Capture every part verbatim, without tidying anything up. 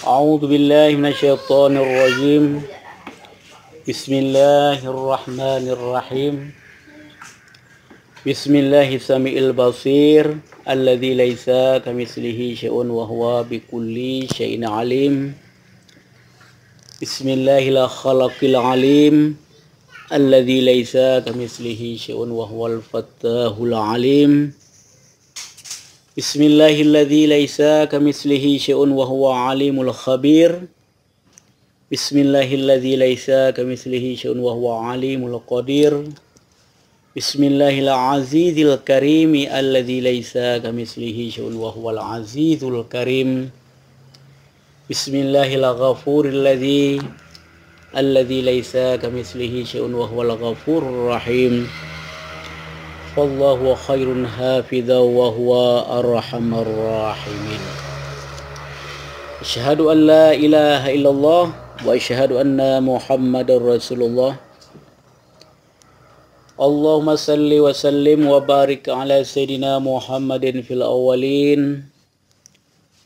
أعوذ بالله من الشيطان الرجيم. بسم الله الرحمن الرحيم. بسم الله السميع البصير الذي ليس كمثله شيء وهو بكل شيء عليم. بسم الله الخلاق العليم الذي ليس كمثله شيء وهو الفتاح العليم. بسم الله الذي ليس كمثله شيء وهو العليم الخبير. بسم الله الذي ليس كمثله شيء وهو العليم القدير. بسم الله العزيز الكريم الذي ليس كمثله شيء وهو العزيز الكريم. بسم الله الغفور الذي الذي ليس كمثله شيء وهو الغفور الرحيم. فالله خير حافظا وهو أرحم الراحمين. أشهد أن لا إله إلا الله وأشهد أن محمدا رسول الله. اللهم صل وسلم وبارك على سيدنا محمد في الأولين،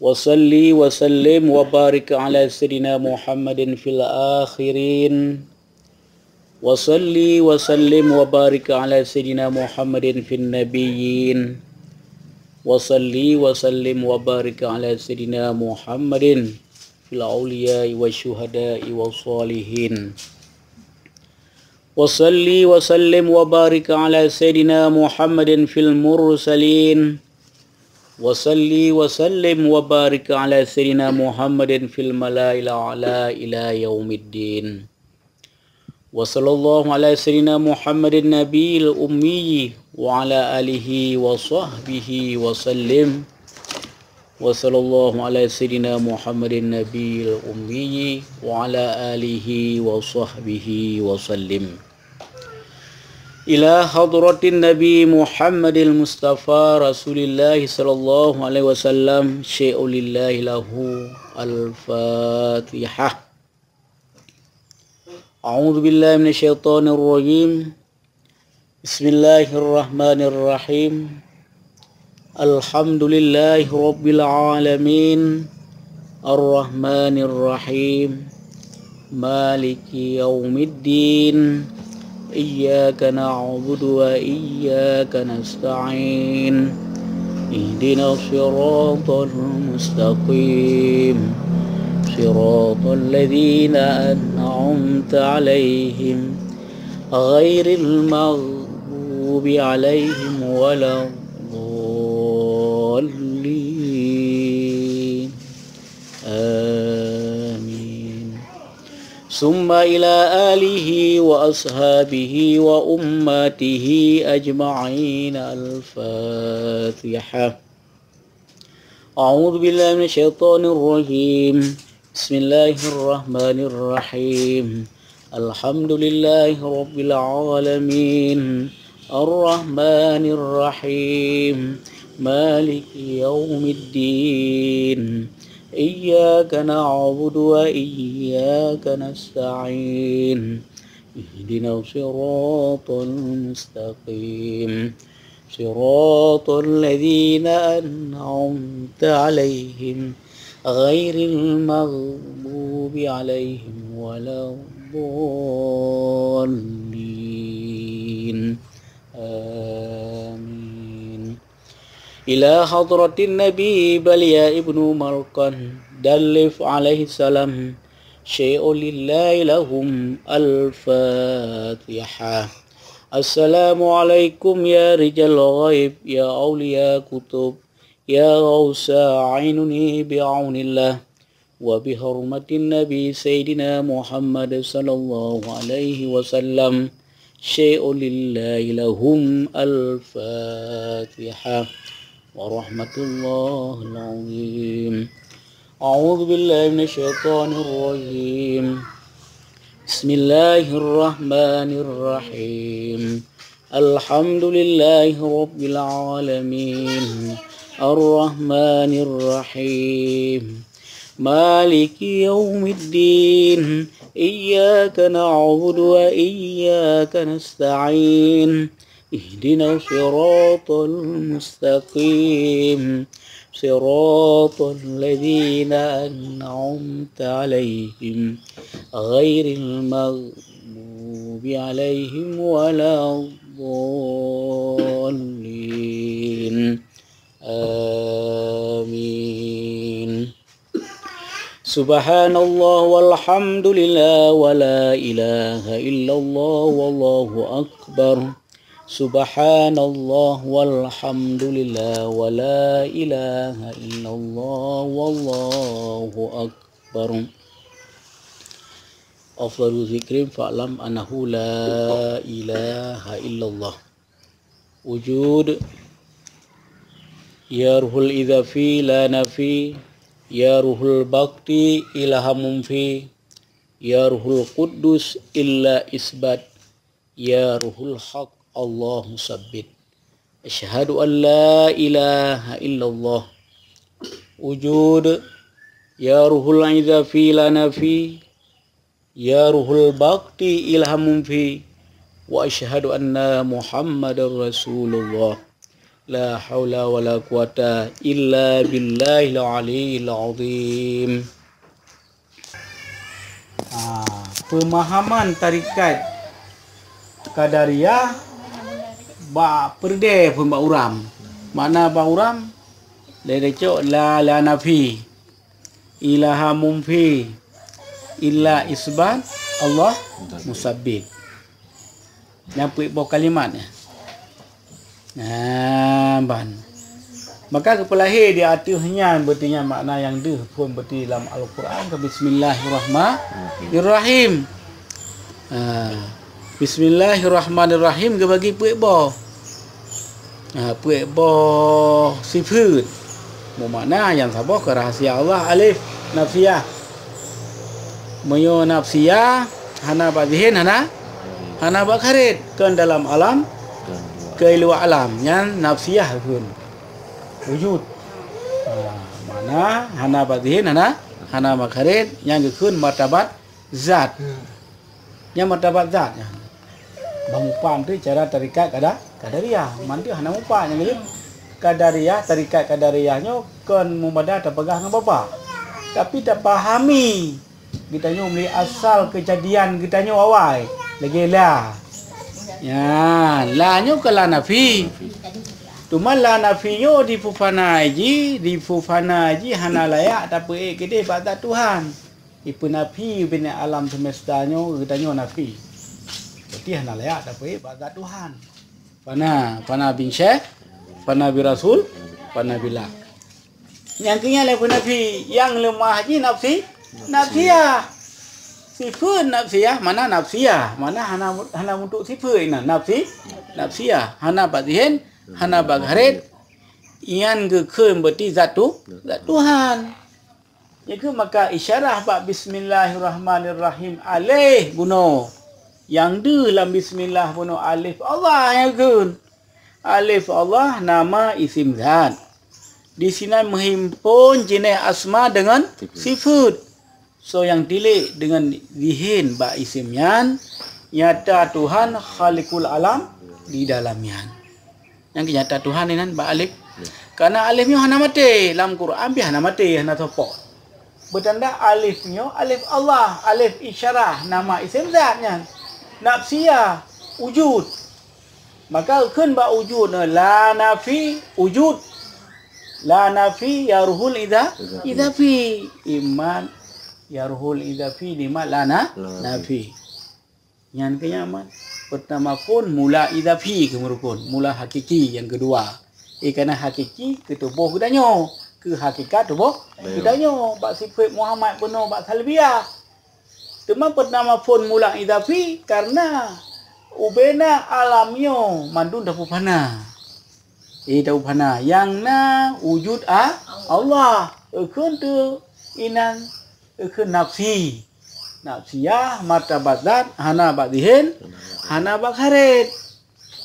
وصل وسلم وبارك على سيدنا محمد في الآخرين، وصل وسلم وبارك على سيدنا محمد في النبيين، وصل وسلم وبارك على سيدنا محمد في الأولياء والشهداء والصالحين. وصل وسلم وبارك على سيدنا محمد في المرسلين. وصل وسلم وبارك على سيدنا محمد في الملأ الأعلى إلى يوم الدين. وصلى الله على سيدنا محمد النبي الأمي وعلى آله وصحبه وسلم. وصلى الله على سيدنا محمد النبي الأمي وعلى آله وصحبه وسلم. إلى حضرة النبي محمد المصطفى رسول الله صلى الله عليه وسلم، شيء لله له. الفاتحة. أعوذ بالله من الشيطان الرجيم. بسم الله الرحمن الرحيم. الحمد لله رب العالمين. الرحمن الرحيم. مالك يوم الدين. إياك نعبد وإياك نستعين. اهدنا الصراط المستقيم. صراط الذين أنعمت عليهم غير المغضوب عليهم ولا الضالين. آمين. ثم إلى آله وأصحابه وأمته أجمعين. الفاتحة. أعوذ بالله من الشيطان الرجيم. بسم الله الرحمن الرحيم. الحمد لله رب العالمين. الرحمن الرحيم. مالك يوم الدين. إياك نعبد وإياك نستعين. اهدنا الصراط المستقيم. صراط الذين أنعمت عليهم غير المغضوب عليهم ولا الضالين. آمين. إلى حضرة النبي بليا ابن ملقن دلف عليه السلام، شيء لله لهم. الفاتحة. السلام عليكم يا رجال الغيب، يا أولياء كتب، يا غوث أعينوني بعون الله، وبحرمة النبي سيدنا محمد صلى الله عليه وسلم، شيء لله لهم. الفاتحة. ورحمة الله العظيم. أعوذ بالله من الشيطان الرجيم. بسم الله الرحمن الرحيم. الحمد لله رب العالمين. الرحمن الرحيم. مالك يوم الدين. إياك نعبد وإياك نستعين. اهدنا الصراط المستقيم. صراط الذين أنعمت عليهم غير المغضوب عليهم ولا الضالين. آمين. سبحان الله والحمد لله ولا إله إلا الله والله أكبر. سبحان الله والحمد لله ولا إله إلا الله والله أكبر. أفضل ذكر فاعلم أنه لا إله إلا الله. وجود. يا روح الإضافي لا نفي. يا روح الباقي إلهام في. يا روح القدس إلا إثبات. يا روح الحق الله ثبت. أشهد أن لا إله إلا الله. وجود. يا روح الإضافي لا نفي. يا روح الباقي إلهام في. وأشهد أن محمد رسول الله. لا حول ولا قوة إلا بالله العلي العظيم. Ha, pemahaman tarekat Qadariyah bak peureudée phon bak uram. Makna bak uram, lé tacok la, la nafi, ilaham munfi, illa isbat, Allah musabbit. Nyang peuet boh kalimat nyan. Nah, ban. Maka geupeulahé di ateueh nyan, beuti nyan makna nyang deuh phon beuti lam Al-Quran, ke Bismillahirrahmanirrahim. Ah, Bismillahirrahmanirrahim geubagi peuet boh. Ah, peuet boh sifeut. Meumakna nyang saboh keu rahsia Allah, alif, nafsiyah. Meunyoe nafsiyah, hana bak zihin, hana, hana bak kharij. Kon dalam alam, keu luwa alam. Nyan nafsiyah geukheun. Wujud. Ha, makna hana bak zihin, hana, hana bak kharij. Nyan geukheun martabat zat. Nyan martabat zat nyan. Ban mupat teuh cara tarekat kada-, Qadariyah. Mantöng hana mupat nyan lagèe. Qadariyah, tarekat Qadariyah nyoe kon mubada tapeugah ngon Bapak. Tapi tapahami geutanyoe meulé asal keujadian geutanyoe awai lagèe la. Nyan, la nyoe kon la nafi. Teuma la nafi nyoe dipeufana jih, dipeufana jih hana layak tapeuék keudeh bak zat Tuhan. Ipeunafi ubé alam semesta nyoe geutanyoe nafi. Berarti hana layak tapeuék bak zat Tuhan. Fana, fana bin syekh, fana bi rasul, fana billah. Nyang keu nyan lé peunafi, nyang leumah jih nafsi, nafsiyah. Sifeut nafsiyah, mana nafsiyah, mana hana, hana mutuk sifeut inan. Nafsi, nafsiyah, hana bak zihin, hana bak kharij, nyan geukheun berarti zat tu, zat Tuhan. Nyan keuh maka isyarah bak Bismillahirrahmanirrahim, alif bunoe. Nyang deuh lam Bismillah bunoe alif Allah nyang geukheun. Alif Allah nama isim zat. Di sinan meuhimpon jinéh asma deungon sifeut. Soe nyang tilék deungon zihin bak isim nyan, nyata Tuhan Khaliqul Alam di dalam nyan. Nyang keunyata Tuhan inan bak alif. Ya. Karena alif nyoe hana maté, lam Quran pih hana maté, hana copot. Beutanda alif nyoe alif Allah, alif isyarah, nama isim zat nyan. Nafsiyah, wujud. Maka kheun bak wujud nyoe, la nafi wujud. La nafi ya ruhul idza, idzafi. Iman ya ruhul idzafi, iman la na-, nafi. Nyan keuh nyan man. Peutama phon mula idzafi keu meurukon, mula hakiki nyang keudua. Eh, kana hakiki keu tuboh geutanyoe, keu hakikat tuboh geutanyoe. Bak sifeut Muhammad bunoe bak salbiyah. Teuma peutama phon mula idzafi karena ubena alam nyoe mandum tapeuphana. Eh, tapeuphana. Nyang na wujud a-, Allah. Eukheun teu inan, eukheun nafsi. Nafsiyah, martabat zat, hana bak zihin, hana bak kharij.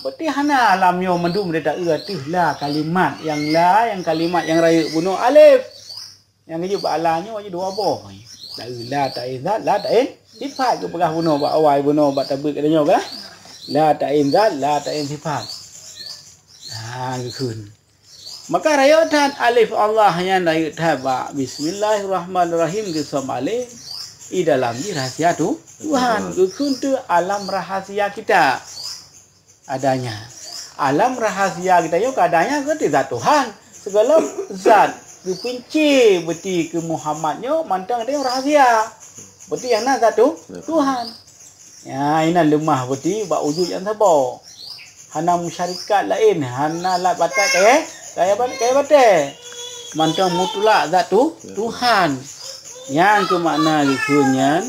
Berarti hana alam nyoe mandum ditaeu ateueh la kalimat. Nyang la, nyang kalimat nyang rayeuk bunoe alif. Nyang geujeuet bak la nyoe jih dua boh. Taeu la ta'in zat, la ta'in sifat geupeugah bunoe bak awai bunoe bak tabeuet geutanyoe kan? La ta'in zat, la ta'in sifat. Ha, geukheun. Maka rayeuk that alif Allah nyan, rayeuk that bak Bismillahirrahmanirrahim geusöm alif, i dalam jih rahsia tu Tuhan. Geukheun teuk alam rahsia kita adanya. Alam rahsia kita nyoe ka adanya, keu zat Tuhan. Segala zat geupinci beuti keu Muhammad nyoe mantong ada rahsia. Beuti nyang na zat tu Tuhan. Ya, inan leumah beuti bak wujud nyang saboh. Hana musyarikat laén, hana lat batat kaya, kaya bat-, kaya batée. Mantong mutlak zat tu Tuhan. Nyang keu makna geukheun nyan,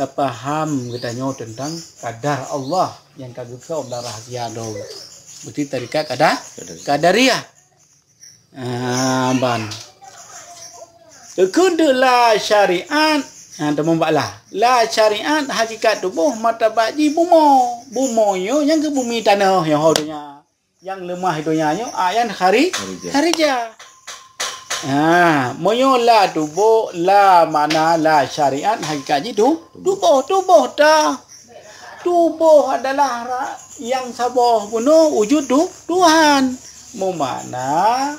tapaham geutanyoe teuntang kadar Allah nyang ka geukheun dan rahsia droe. Beuti tarekat kadar, Qadariyah. Ah, ban. Geukheun teuk la syariat, ha, teuma bak la. La syariat hakikat tuboh martabat jih bumoe. Bumoe nyoe nyang keu bumi tanoh nyoe ho donya. Nyang leumah donya nyoe ayat khari-, Kharijah. Kharijah. Ha, meunyoe la tuboh, la makna la syariat hakikat jih tu, tuboh, tuboh ta. Tuboh adalah ra-, nyang saboh bunoe wujud tu Tuhan. Meumakna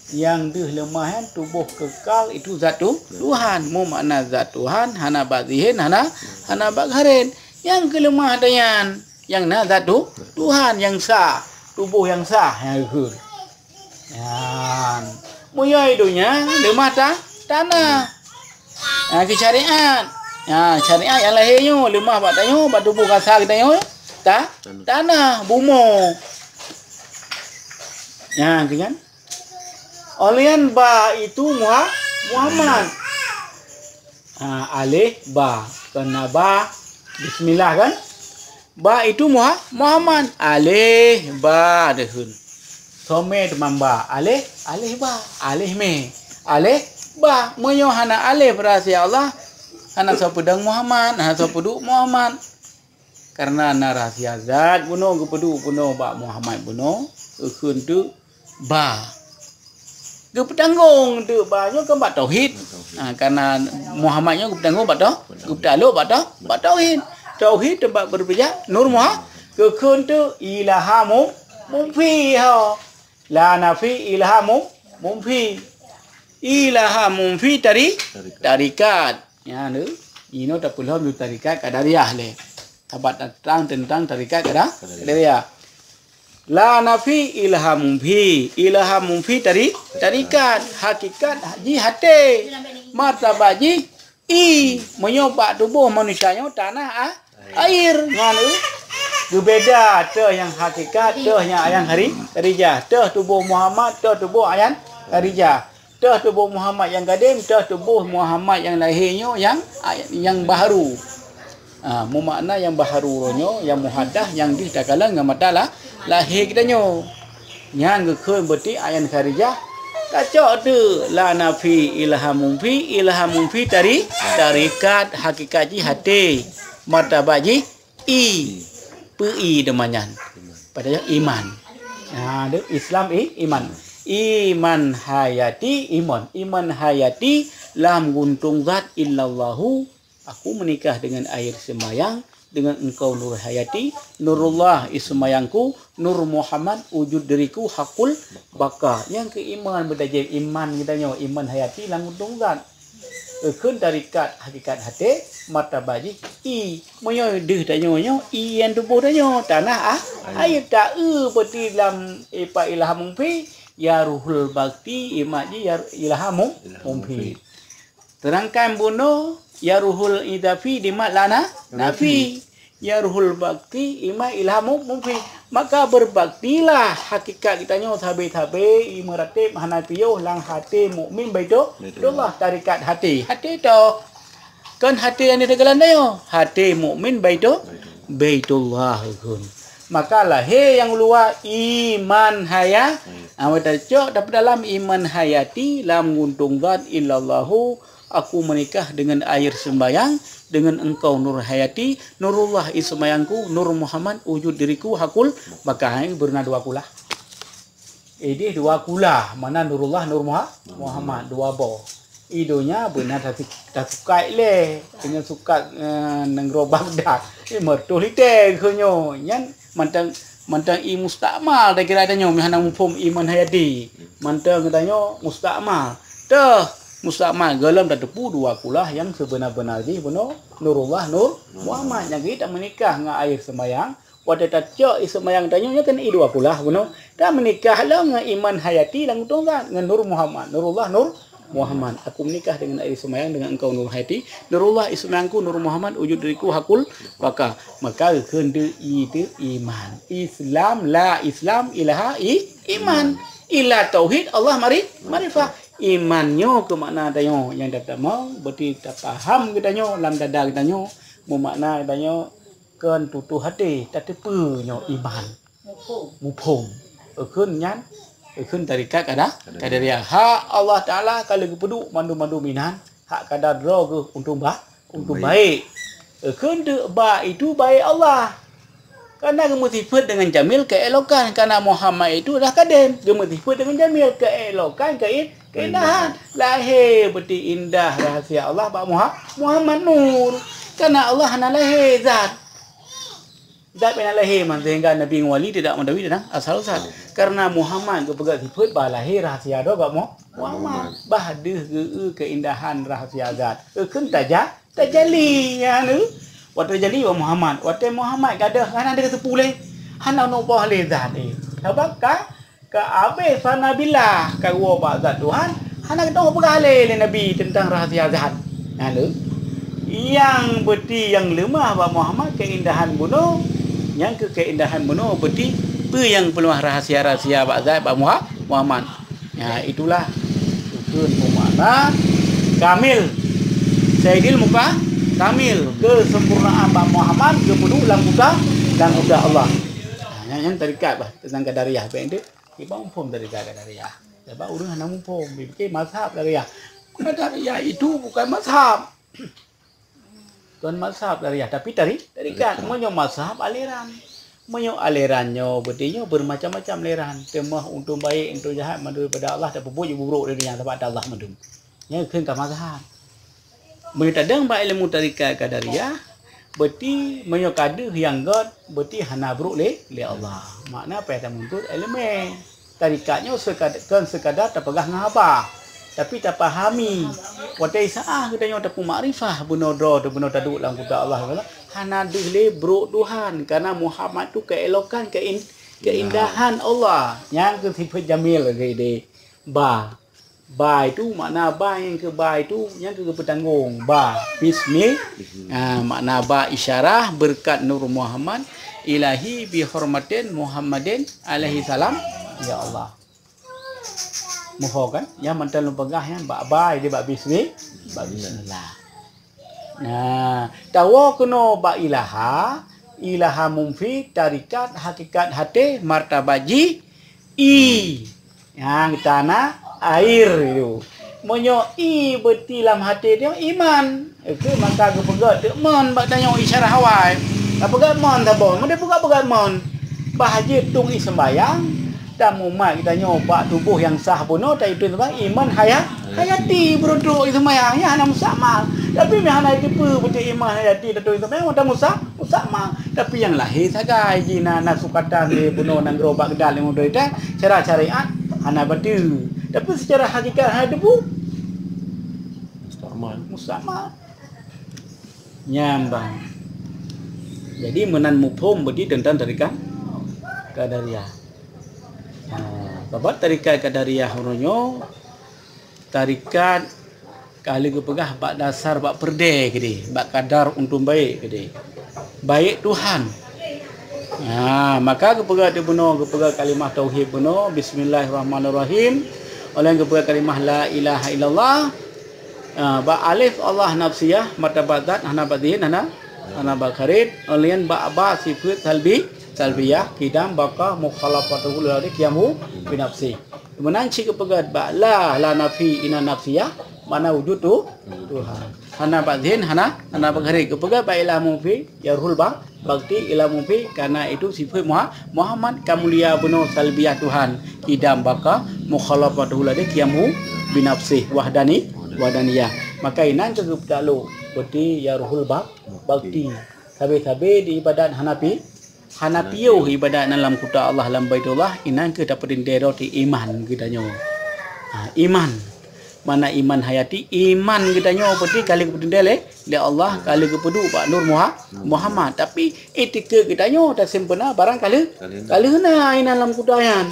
nyang deuh leumah nyan tuboh kekal itu zat tu Tuhan. Meumakna zat Tuhan hana bak zihin, hana, hana bak gharin. Nyang keu leumah ata nyan, nyang na zat tu Tuhan nyang sa, tuboh nyang sa nyang geukheun. Nyan. Meunyoe i donya leumah ta-, tanah. Ha, keu syariat. Ha, syariat nyang lahé nyoe leumah bak tanyoe, bak tuboh kasa geutanyoe, ta-, tanah, bumoe. Nyan, keu nyan. Óh lheueh nyan ba itu Muha-, Muhammad. Ha, alif, ba. Kon na ba, bismillah kan? Ba itu Muha-, Muhammad. Alif, ba, deuheun. Soe mé teuma ba? Alif, alif ba. Alif mé. Alif, ba. Meunyoe hana alif rahsia Allah, hana soe peudong Muhammad, hana soe peuduek Muhammad. Kareuna na rahsia zat bunoe geupeuduek bunoe bak Muhammad bunoe, geukheun teuk ba. Geupeutanggong teuk ba nyoe keu bak tauhid. Ha, kareuna Muhammad nyoe geupeutanggong bak tau-, geupeutalok bak tau-, bak tauhid. Tauhid teumpat beureubeujak Nur Muha-, geukheun teuk ilaha mu-, mufi ho. La nafi ilaha mu-, mufi. Ilaha mufi tari-, tarikat. Nyan tu, inoe tapeulhom di tarikat Qadariyah lé. Sabat teuntang, teuntang tarikat Qada-, Qadariyah. La nafi ilaha mufi, ilaha mufi tari-, tarikat, hakikat jih até, martabat jih ie. Meunyoe bak tuboh manusia nyoe tanah a-, air, nyan eu. Geubeda teuh nyang hakikat, teuh nyang ayat khari-, kharijah, teuh tuboh Muhammad, teuh tuboh ayat kharijah. Teuh tuboh Muhammad nyang gadém, teuh tuboh Muhammad nyang lahé nyoe nyang, nyang baharu. Ha, meumakna nyang baharu nyoe, nyang muhaddath, nyang jih takalon ngon mata la-, lahé geutanyoe. Nyan geukheun beuti ayat kharijah, tacok teuk la nafi ilaha mufi, ilaha mufi tari-, tarikat, hakikat jih até, martabat jih ie, peu ie teuma nyan. Padahai iman. Ha, tu Islam i-, iman. Iman hayati, iman. Iman hayati lam guntung zat illallahu. Aku menikah dengan air sembahyang, dengan engkau nur hayati, nurullah ie sembahyangku, nur Muhammad wujud diriku hakul baka. Nyang keu iman beutajép iman geutanyoe, iman hayati lam guntung zat. Geukheun tarikat hakikat até, martabat jih ie. Meunyoe deuh tanyoe nyoe, ie nyang tuboh tanyoe, tanah a-, air. Ta eu beuti lam ipa ilaha mufi, ya ruhul bakti, imat jih ya ilaha mu-, mufi. Sedangkan bunoe, ya ruhul idafi, dimat la na-, nafi. Ya ruhul bakti, imat ilaha mu-, mufi. Maka berbaktilah hakikat geutanyoe sabe-sabe, ie meuratéb hana piôh lam até mukmin Baitu-, Baitullah, tarikat até. Até toh. Kon até nyang di teugalan tanyoe. Até mukmin Baitu-, Baitullah geukheun. Maka lahé nyang uluwa iman haya-, ha, tacok tapeudalam iman hayati lam guntung zat illallahu. Aku menikah dengan air sembahyang, dengan engkau nur hayati, nurullah ie sembahyangku, nur Muhammad wujud diriku hakul baka. Hai, beuna dua kulah. Ideh dua kulah, mana nurullah, nur Muha-, Muhammad, dua boh. I donya beuna tasi-, tasukat lé, dengan sukat, eh, nanggroe Baghdad. Eh, meureutoh lité geukheun nyoe. Nyan mantong Mantong i mustakmal, takira tanyoe meuhana muphom iman hayati. Mantong tanyoe mustakmal. Teuh, mustakmal gohlom tateupeue dua kulah nyang seubeunar-beunar jih bunoe Nurullah Nur Muhammad nyang geuh tameunikah ngon air seumayang. Watée tacok i seumayang tanyoe nyoe kan i dua kulah bunoe. Tameunikah lom ngon iman hayati lam kutong zat ngon Nur Muhammad, Nurullah Nur Muhammad, aku menikah dengan air semayang dengan engkau Nur Hayati. Nurullah i seumayangku, Nur Muhammad wujud diriku hakul baka. Maka kheun deuh i teuh iman. Islam, la Islam ilaha i iman. Ila tauhid Allah mari makrifah. Iman nyoe keu makna tanyoe nyang tatamong, berarti tapaham geutanyoe lam dada geutanyoe, meumakna geutanyoe kon tutoh até, tateupeue nyoe iman. Muphom. Eukheun nyan, eukheun tarekat kada, Qadariyah. Hak Allah Taala ka lheueh geupeuduek mandum-mandum inan, hak kadar droe geuh untông ba-, untông baék. Eukheun deuh ba itu baék Allah. Karena geumeusifeuet dengan jamil keelokan, karena Muhammad itu adalah kadém, geumeusifeuet dengan jamil keelokan, kein-, keindahan. Lahé beuti indah rahasia Allah bak Muha-, Muhammad Nur. Karena Allah hana lahé zat. Zat bina lahé man, sehingga nabi ngon wali tidak mendahului tentang asal zat. Karena Muhammad geupeugah sifeuet bah lahé rahasia droe bak Mu-, Muhammad. Bah deuh geu keindahan rahasia zat. Eukheun taja-, tajali nyan. Watée tajali bak Muhammad, watée Muhammad gadôh hana deuh teupeu lé. Hana neuboh lé zat, eh. Sabab ka Ka abéh fana billah, ka woe bak zat Tuhan, hana geutanyoe peugah lé, lé Nabi teuntang rahasia zat. Nyan lé, nyang beuti nyang leumah bak Muhammad keindahan bunoe, nyang keu keindahan bunoe beuti peue nyang peuleumah rahasia-rahasia bak zat bak Muha-, Muhammad. Ya, itulah ukeuen meumakna kamil. Saidil muka kamil, keusempurnaan bak Muhammad geupeuduek lam kuta, lam kuta Allah. Nah, nyang, nyang tarikat bah teuntang Qadariyah, bèk deh. Kiban muphom dari Qadariyah. Sabab ureueng hana muphom, jipike mazhab Qadariyah. Qadariyah itu bukan mazhab. Bukan mazhab Qadariyah, tapi tari-, tarikat. Tarikat. Meunyoe mazhab, aliran. Meunyoe aliran nyoe, beuti nyoe bermacam-macam aliran. Teuma untông baik, untông jahat, mandum daripada Allah, tapeubuet jeuet bubrok di dunia, sabab ata Allah mandum. Nyan kheun ka mazhab. Meunyoe tadong bak ilmu tarikat Qadariyah, beuti meunyoe ka deuh nyang göt, beuti hana brok lé, lé Allah. Makna payah tamuntut ileumèe. Tarikat nyoe sekad-, kon sekadar tapeugah ngon haba, tapi tapahami. Watèe saát geutanyoe tapeumakrifah bunoe droe teuh, bunoe taduek lam kuta Allah, hana deuh lé brok Tuhan, karena Muhammad tu keuelokan, kein-, keindahan Allah. Nyan keuh sifeuet jamil lagèe deh. Ba. Ba itu makna ba nyang keu ba itu, nyang keu geupeutanggong. Ba, bismi, ha, makna ba isyarah beureukat Nur Muhammad, ilahi bihormatin Muhammadin alaihi salam, ya Allah. Muphom kan? Nyang mantong lôn peugah nyan bak ba, jadi bak bismi, bak bismillah. Nah, tawoe keunoe bak ilaha, ilaha munfi, tarikat, hakikat, haté, martabat jih, i. Nyang tana air itu. Meunyoe i beuti lam haté nyoe iman, itu maka geupeugah teuk mon bak tanyoe isyarah awai. Geupeugah mon saboh, meudeh peugah-peugah mon. Bah jeuet tueng i seumbayang, dan mumat geutanyoe bak tuboh nyang sah bunoe, ta itu seumbayang iman haya-, hayati, beureudoh i seumbayang, nyan hana musakmal. Tapi meuhana jiteupeue beuti iman hayati, ta itu seumbayang, mata musa-, musakmal. Tapi nyang lahé sagai jih na, na sukatan lé bunoe nanggroe bak geudan lé muda itan, secara syariat hana bateue. Tapi secara hakikat hana teupeu. Musakmal. Musakmal. Nyan bang. Jadi meunan muphom beuti teuntang tarikat Qadariyah. Ha, sabab tarikat Qadariyah uroe nyoe, tarikat ka lheueh geupeugah bak dasar, bak peureudèe keudeh, bak kadar untông baik keudeh. Baik Tuhan. Ha, maka geupeugah di bunoe, geupeugah kalimah tauhid bunoe, bismillahirrahmanirrahim. Óh lheueh geupeugah kalimah la ilaha illallah. Ha, bak alif Allah nafsiyah, martabat zat, hana bak zihn, hana, hana bak kharid. Óh lheueh bak ba sifeuet salbi, salbiyah, kidam, baqa, mukhalafatuhu lil qiyamuhu binafsih. Meunan cit geupeugah bak la, la nafi, ina nafsiyah, makna wujud tu, Tuhan. Hana bak zihn, hana, hana bak kharid. Geupeugah bak ilah munfi, yarhul ba-, bakti ilah munfi, karena itu sifeuet Muha-, Muhammad ka mulia bunoe salbiyah Tuhan. Kidam, baqa, mukhalafatuhu lil qiyamuhu binafsih, wahdani, wahdaniyah. Maka inan keuh geupeutalok, beuti yarhul ba-, bakti. Sabe-sabe di ibadat hana pi-, Hana piôh iébadat na lam kuta Allah, lam Baitullah, inan kheueh tapeuteuntèe roti iman geutanyoe. Ha, iman. Makna iman hayati, iman geutanyoe peuti ka lheueh geupeuteuntèe lé, lé Allah, ka lheueh geupeuduek bak Nur Muha-, Muhammad. Tapi itikeuet geutanyoe taseumpurna barang ka lheueh, ka lheueh na inan lam kuta nyan.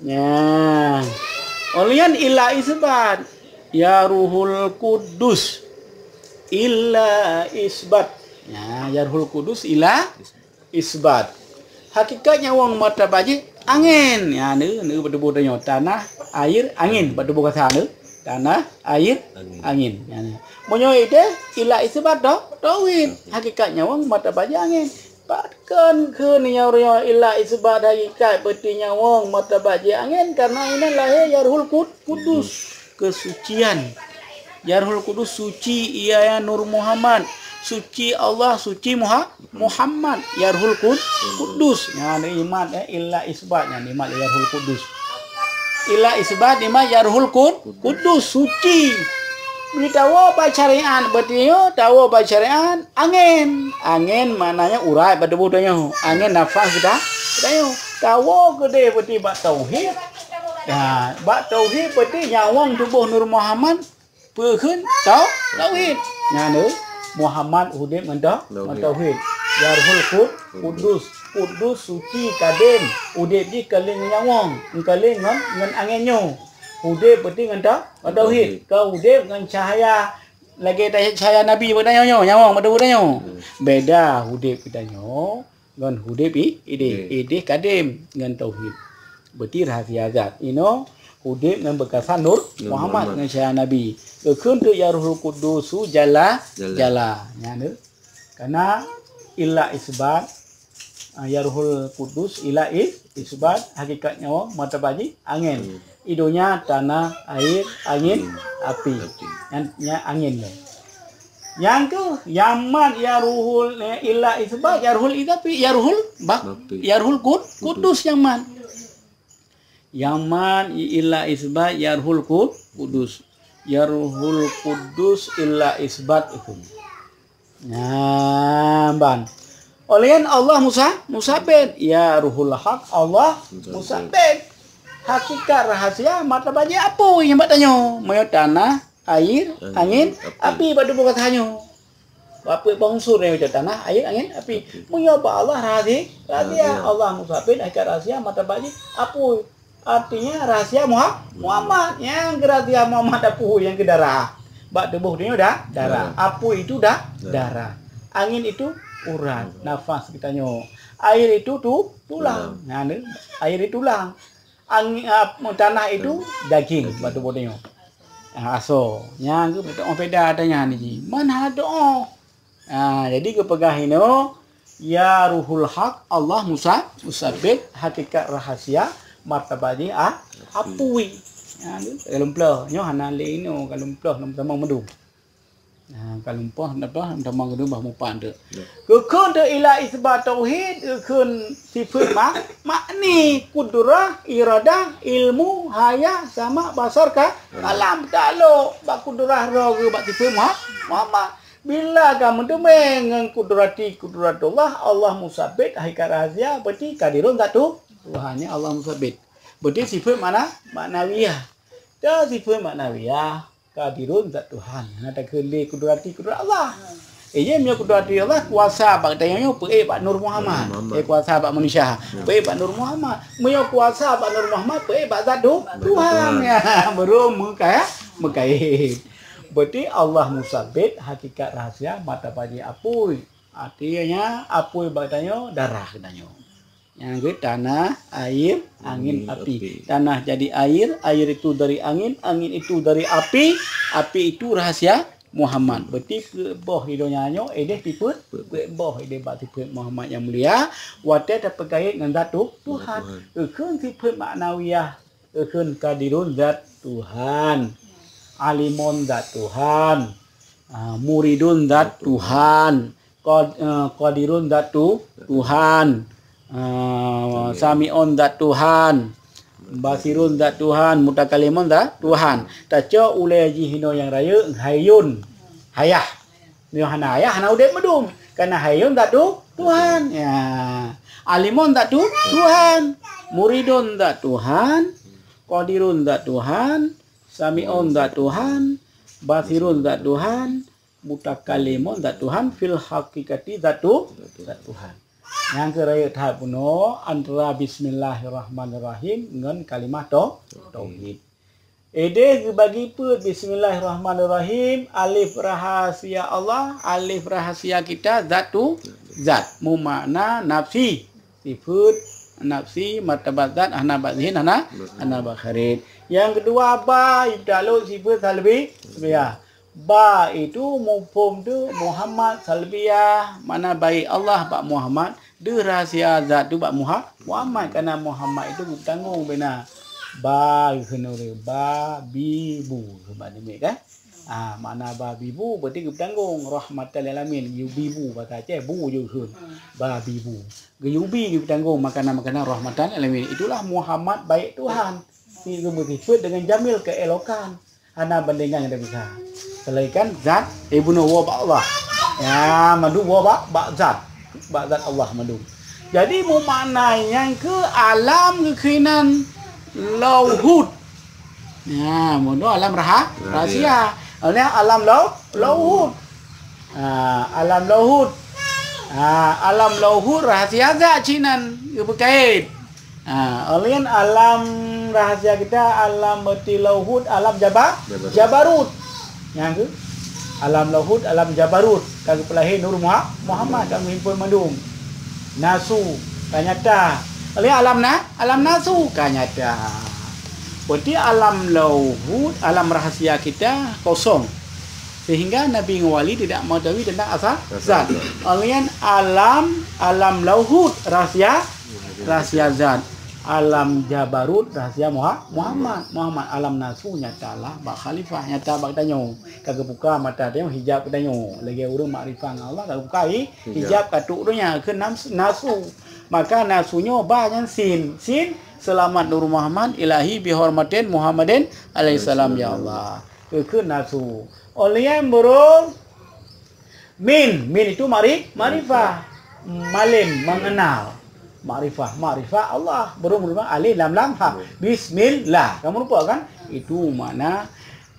Nyan. Óh lheueh nyan illa isbat. Ya Ruhul Qudus. Illa isbat. Nyan, ya Ruhul Qudus illa isbat. Hakikat nyawöng martabat jih angén. Nyan, neu, neu bak tuboh tanyoe. Tanah, air, angin. Bak tuboh kasa neu. Tanah, air, angin. Nyan, neu. Meunyoe ideh, illa isbat tau-, tauhid. Hakikat nyawöng martabat jih angén. Pakon kheun nyoe illa isbat hakikat peuti nyawöng martabat jih angén, karena inan lahé ya Ruhul Qud-, Qudus, kesucian. Ya Ruhul Qudus suci, ia ya Nur Muhammad. Suci Allah, suci Muha-, Muhammad. Ya Ruhul Qud-, Qudus. Nyan imat, eh, illa isbat nyan imat ya Ruhul Qudus. Illa isbat imat ya Ruhul Qud-, Qudus, suci. Bitawoe bak syariat, beuti nyoe tawoe bak syariat, angén. Angén maknanya urat bak tuboh tanyoe. Angén nafas kita, tanyoe. Tawoe keudeh beuti bak tauhid. Ya, bak tauhid beuti nyawöng tuboh Nur Muhammad peukheun tau-, tauhid. Nyan neu, Muhammad udeb ngon tau-, ngon tauhid. Ya Ruhul Qud-, Qudus, Qudus suci kadém, udeb jih ka lheueh ngon nyawöng, ka lheueh ngon, ngon angén nyoe. Udeb beuti ngon tau-, ngon tauhid. Ka udeb ngon cahaya lagèe ta-, cahaya Nabi bak tanyoe nyoe, nyawöng bak tuboh tanyoe. Beda udeb geutanyoe ngon udeb i-, ideh. Ideh kadém ngon tauhid. Beuti rahsia zat. Inoe udeb ngon beukasa Nur Muhammad ngon cahaya Nabi. Geukheun teuk ya Ruhul Qudusu jalla, jalla. Nyan neu. Karena illa isbat, ah, ya Ruhul Qudus illa i-, isbat, hakikat nyoe martabat jih angén. I donya tanah, air, angin, api. Nyan, nyan angén nyoe. Nyang keuh, nyang mat ya Ruhul, eh, illa isbat, ya Ruhul idafi, ya Ruhul bak-, ya Ruhul Qud-, Qudus nyang mat. Nyang mat i-, illa isbat, ya Ruhul Qud-, Qudus. Ya Ruhul Qudus illa isbat itu. Nah, ban. Óh lheueh nyan Allah musa-, musabbit. Ya Ruhul Haq, Allah musabbit. Hakikat rahsia martabat jih apui nyang bak tanyoe. Meunyoe tanah, air, angin, api bak tuboh gata nyoe. Bak peuet boh unsur nyang tanah, air, angin, api. Meunyoe bak Allah rahsia, rahsia. Allah musabbit hakikat rahsia martabat jih apui. Artinya rahsia Muha-, Muhammad. Nyang keuh rahsia Muhammad apui nyang keu darah. Bak tuboh tanyoe dah darah. Apui itu dah darah. Angin itu urat, nafas geutanyoe. Air itu tu-, tulang. Nah, ni, air itu tulang. Angin, ah, tanah itu daging bak tuboh tanyoe. Ah, asoe. Nyang keuh beutôi beda adanya ni ji. Man hana doa. Ah, jadi geupeugah inoe, ya Ruhul Haq, Allah musa-, musabbit hakikat rahsia martabat jih a-, apui. Ha, ka lumploh, nyoe hana lé inoe, ka lumploh lom tamong meudum. Ha, ka lumploh, lumploh lom tamong meudum bah mupat teuk. Geukheun teuk illa isbat tauhid, geukheun sifeut ma-, makni, kudrah, iradah, ilmu, hayah, sama, basar, ka-, kalam, taklok bak kudrah droe geuh bak sifeut Muha-, Muhammad. Bila ka meuteumé ngon kudrati, kudratullah, Allah musabbit hakikat rahsia, beuti kadirun zat tu-, Tuhan, ya Allah musabbit. Beuti sifeut makna, maknawiyah. Ka sifeut maknawiyah, kadirun zat Tuhan. Hana takheun lé kudrati, kudrat Allah. Eh, ya, meunyoe kudrati Allah, kuasa bak tanyoe nyoe peuék bak Nur Muhammad. Eh, kuasa bak manusia, peuék bak Nur Muhammad. Meunyoe kuasa bak Nur Muhammad, peuék bak zat tu-, Tuhan. Ya, baru meuka-, meukait. Beuti Allah musabbit hakikat rahsia martabat jih apui. Artinya, apui bak tanyoe, darah geutanyoe. Nyang keu tanah, air, angin, api. Tanah jadi air, air itu dari angin, angin itu dari api, api itu rahsia Muhammad. Beuti peuet boh di donya nyoe, ideh sifeut, peuet boh ideh bak sifeut Muhammad nyang mulia, watée tapeukait ngon zat tu-, Tuhan. Geukheun sifeut maknawiyah, geukheun kadirun zat Tuhan, alimon zat Tuhan, ah, muridun zat Tuhan, qad-, eh, qadirun zat tu-, Tuhan, ah, samion zat Tuhan, basirun zat Tuhan, mutakalimun zat Tuhan. Tacok ulée jih inoe nyang rayeuk, hayyun, hayah. Meunyoe hana hayah, hana udeb meudum. Karena hayyun zat tu-, Tuhan. Ya. Alimun zat tu-, Tuhan. Muridun zat Tuhan. Qadirun zat Tuhan. Sami'un zat Tuhan. Basirun zat Tuhan. Mutakalimun zat Tuhan. Fil haqiqati zat tu-, zat Tuhan. Nyang keu rayeuk that bunoe antara bismillahirrahmanirrahim ngon kalimah tau-, tauhid. Ideh geubagi peuet bismillahirrahmanirrahim, alif rahasia Allah, alif rahasia kita, zat tu, zat. Meumakna nafsi, sifeut nafsi, martabat zat, hana bak zahir, hana, hana bak kharij. Nyang keudua ba, italok sifeut salbi, salbiah. Ba itu muphom tu Muhammad salbiah, makna baik Allah bak Muhammad, deuh rahasia zat tu bak Muha-, Muhammad, karena Muhammad itu geupeutanggong bina. Ba kheun ureueng, ba bi bu, sebab namiet kan? Ah, makna ba bi bu berarti geupeutanggong, rahmatan lil alamin, geuyue bi bu, bahasa Aceh bu jeuet kheun. Ba bi bu. Geuyue bi geupeutanggong makanan-makanan rahmatan lil alamin. Itulah Muhammad baik Tuhan. Geumeuteupeu dengan jamil keelokan. Hana bandingan nyang bisa. Selainkan zat, eh, bunoe woe bak Allah. Ya, mandum woe bak, bak zat. Bak zat Allah mandum. Jadi, meumakna nyang keu alam geukhinan lauhut. Ya, bunoe alam raha-, rahasia. Rahasia. Oleh alam lau-, lauhut. Ha, alam lauhut. Ha, alam lauhut rahasia zat cit nan geupeukait. Ha, laén alam rahasia kita, alam beuti lauhut, alam jaba-, jabarut. Jabarut. Nyang keu alam lauhut, alam jabarut. Ka geupeulahé Nur Muha-, Muhammad, ka meuhimpon mandum. Nasu, ka nyata. Laén alam na-, alam nasu, ka nyata. Berarti alam lauhut, alam rahasia kita kosong. Sehingga Nabi ngon wali tidak mengetahui tentang asal zat. Asal zat. Laén alam, alam lauhut rahasia, rahasia zat. Alam jabarut rahasia Muha-, Muhammad. Muhammad alam nasu nyata lah bak khalifah, nyata bak tanyoe. Ka geubuka mata tanyoe, hijab tanyoe. Lagèe ureueng makrifah ngon Allah, ka geubuka hi-, hijab ka trok donya keu nam-, nasu. Maka nasu nyoe ba nyan sin. Sin selamat Nur Muhammad ilahi bihormatin Muhammadin alaihissalam ya Allah. Keu, keu nasu. Laén burung min, min itu mari-, makrifah. Malim, mengenal. Makrifah, makrifah Allah. Burung, burung alif lam lam ha. Bismillah. Kamu lupa kan? Itu makna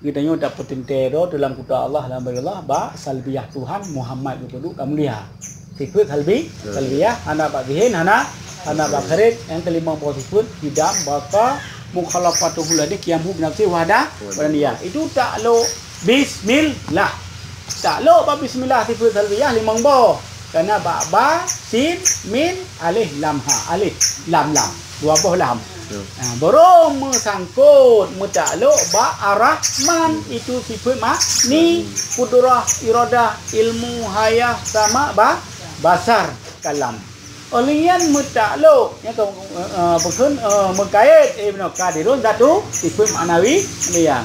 geutanyoe tapeuteuntèe droe dalam kuta Allah, dalam bagi Allah, bak salbiah Tuhan Muhammad geupeuduek ka mulia. Sifeut salbi-, salbiah, hana bak zahir, hana, hana bak kharij. Nyang keulimong boh sifeut, kidam, baqa, mukhalafatuhu lidhatihi, qiyamuhu binafsihi wahda-, wahdaniyah. Itu taklok bismillah. Taklok bak bismillah sifeut salbiah limong boh. Karena bak ba, sin, min, alif, lam, ha. Alif, lam, lam. Dua boh lam. Ya. Ha, baru meusangkot, meutaklok bak Ar-Rahman. Itu sifeut ma-, ni, kudrah, iradah, ilmu, hayah, sama, ba-, basar, kalam. Laén meutaklok, ya, ke, eh, eh, bukon, eh, meukait, eh, bunoe qadirun zat tu, sifeut maknawi, ya.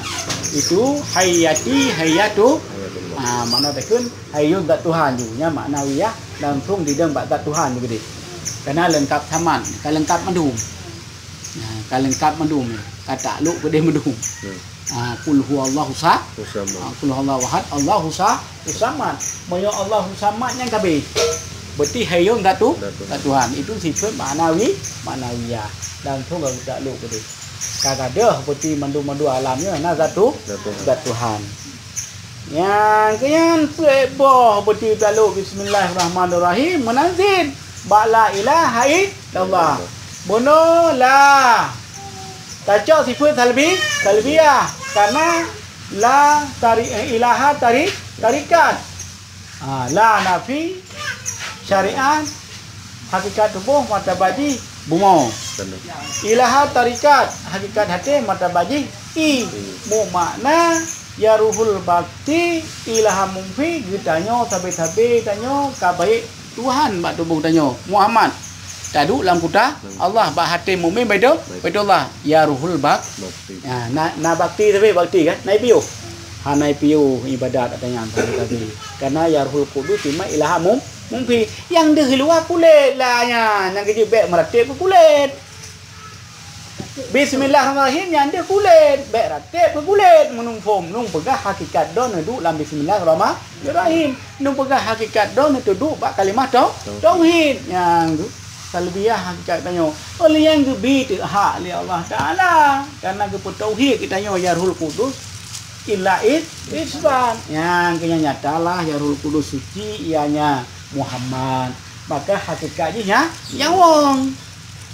Itu hayati, hayatu. Ah, makna takheun hayyun zat Tuhan ju, nya maknawi, ya. Langsung didong bak zat Tuhan ju geude. Karena leungkap samad, ka leungkap mandum. Nah, ka leungkap mandum, ka taklok keudeh mandum. Hmm. Ah, qul huwallahu sa-, Samad. Ah, qul huwallahu ahad, Allahu sa-, samad. Meunyoe Allahu samad nyan ka habéh. Berarti hayyun zat tu-, zat Tuhan. Zat Tuhan. Itu sifeut maknawi, maknawiyah. Langsung ka taklok keudeh. Ka gadôh berarti mandum-mandum alam nyoe na zat tu-, zat Tuhan. Zat Tuhan. Nyang keu nyan peuet boh beuti taklok bismillahirrahmanirrahim, meunazin bak la ilaha illallah. Bunoe la tacok sifeut salbi-, salbiah, karena la tari-, eh, ilaha tari-, tarikat. Ha, la nafi syariat, hakikat tuboh martabat jih bumoe. Benar. Ilaha tarikat, hakikat até martabat jih i. I. Meumakna ya ruhul bakti, ilaha munfi, geutanyoe sabe-sabe tanyoe ka baik Tuhan bak tuboh tanyoe, Muhammad. Taduek lam kuta Allah bak até mukmin Baitu-, Baitullah. Ya ruhul bak-, bakti. Ya, na, na bakti sabe bakti kan? Na i piôh. Hana i piôh ibadat ata nyan sabe-sabe. Karena ya ruhul kudus cuma ilaha mum-, munfi. Nyang deuh luwa kulét la nyan, nyang keujeuet bèk meurateb keu kulét. Bismillahirrahmanirrahim, nyan deuh kulét, bèk rateb keu kulét, meunumphom, lôn peugah hakikat droe neuduek lam bismillahirrahman-, Ibrahim. Neupeugah hakikat droe neuduek bak kalimah tau-, tauhid. Nyang tu, talbiyah hakikat tanyoe. Oleh nyang geubi teuk hak lé Allah Taala, karena geupeutauhid geutanyoe ya Ruhul Qudus illa is-, isbat. Nyang keu nyang nyata lah ya Ruhul Qudus suci, ianya Muhammad. Maka hakikat jih nya nyawöng.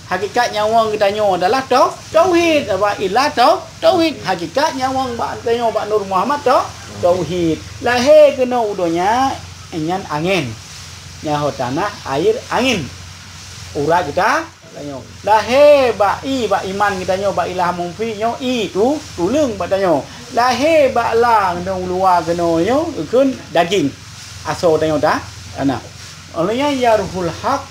Hakikat nyawöng geutanyoe adalah tau-, tauhid. Sabab illa tau-, tauhid. Hakikat nyawöng bak tanyoe bak Nur Muhammad tau-, tauhid. Lahé keunoe u donya nyan angén. Nyan ho tanah, air, angin. Urat geuta-, geutanyoe. Lahé bak i, bak iman geutanyoe, bak ilah munfi nyoe i tu, tuleueng bak tanyoe. Lahé bak la keunoe u luwa keunoe nyoe, ikheun daging. Asoe tanyoe ta-, tanah. Oleh nyan ya Ruhul Haq,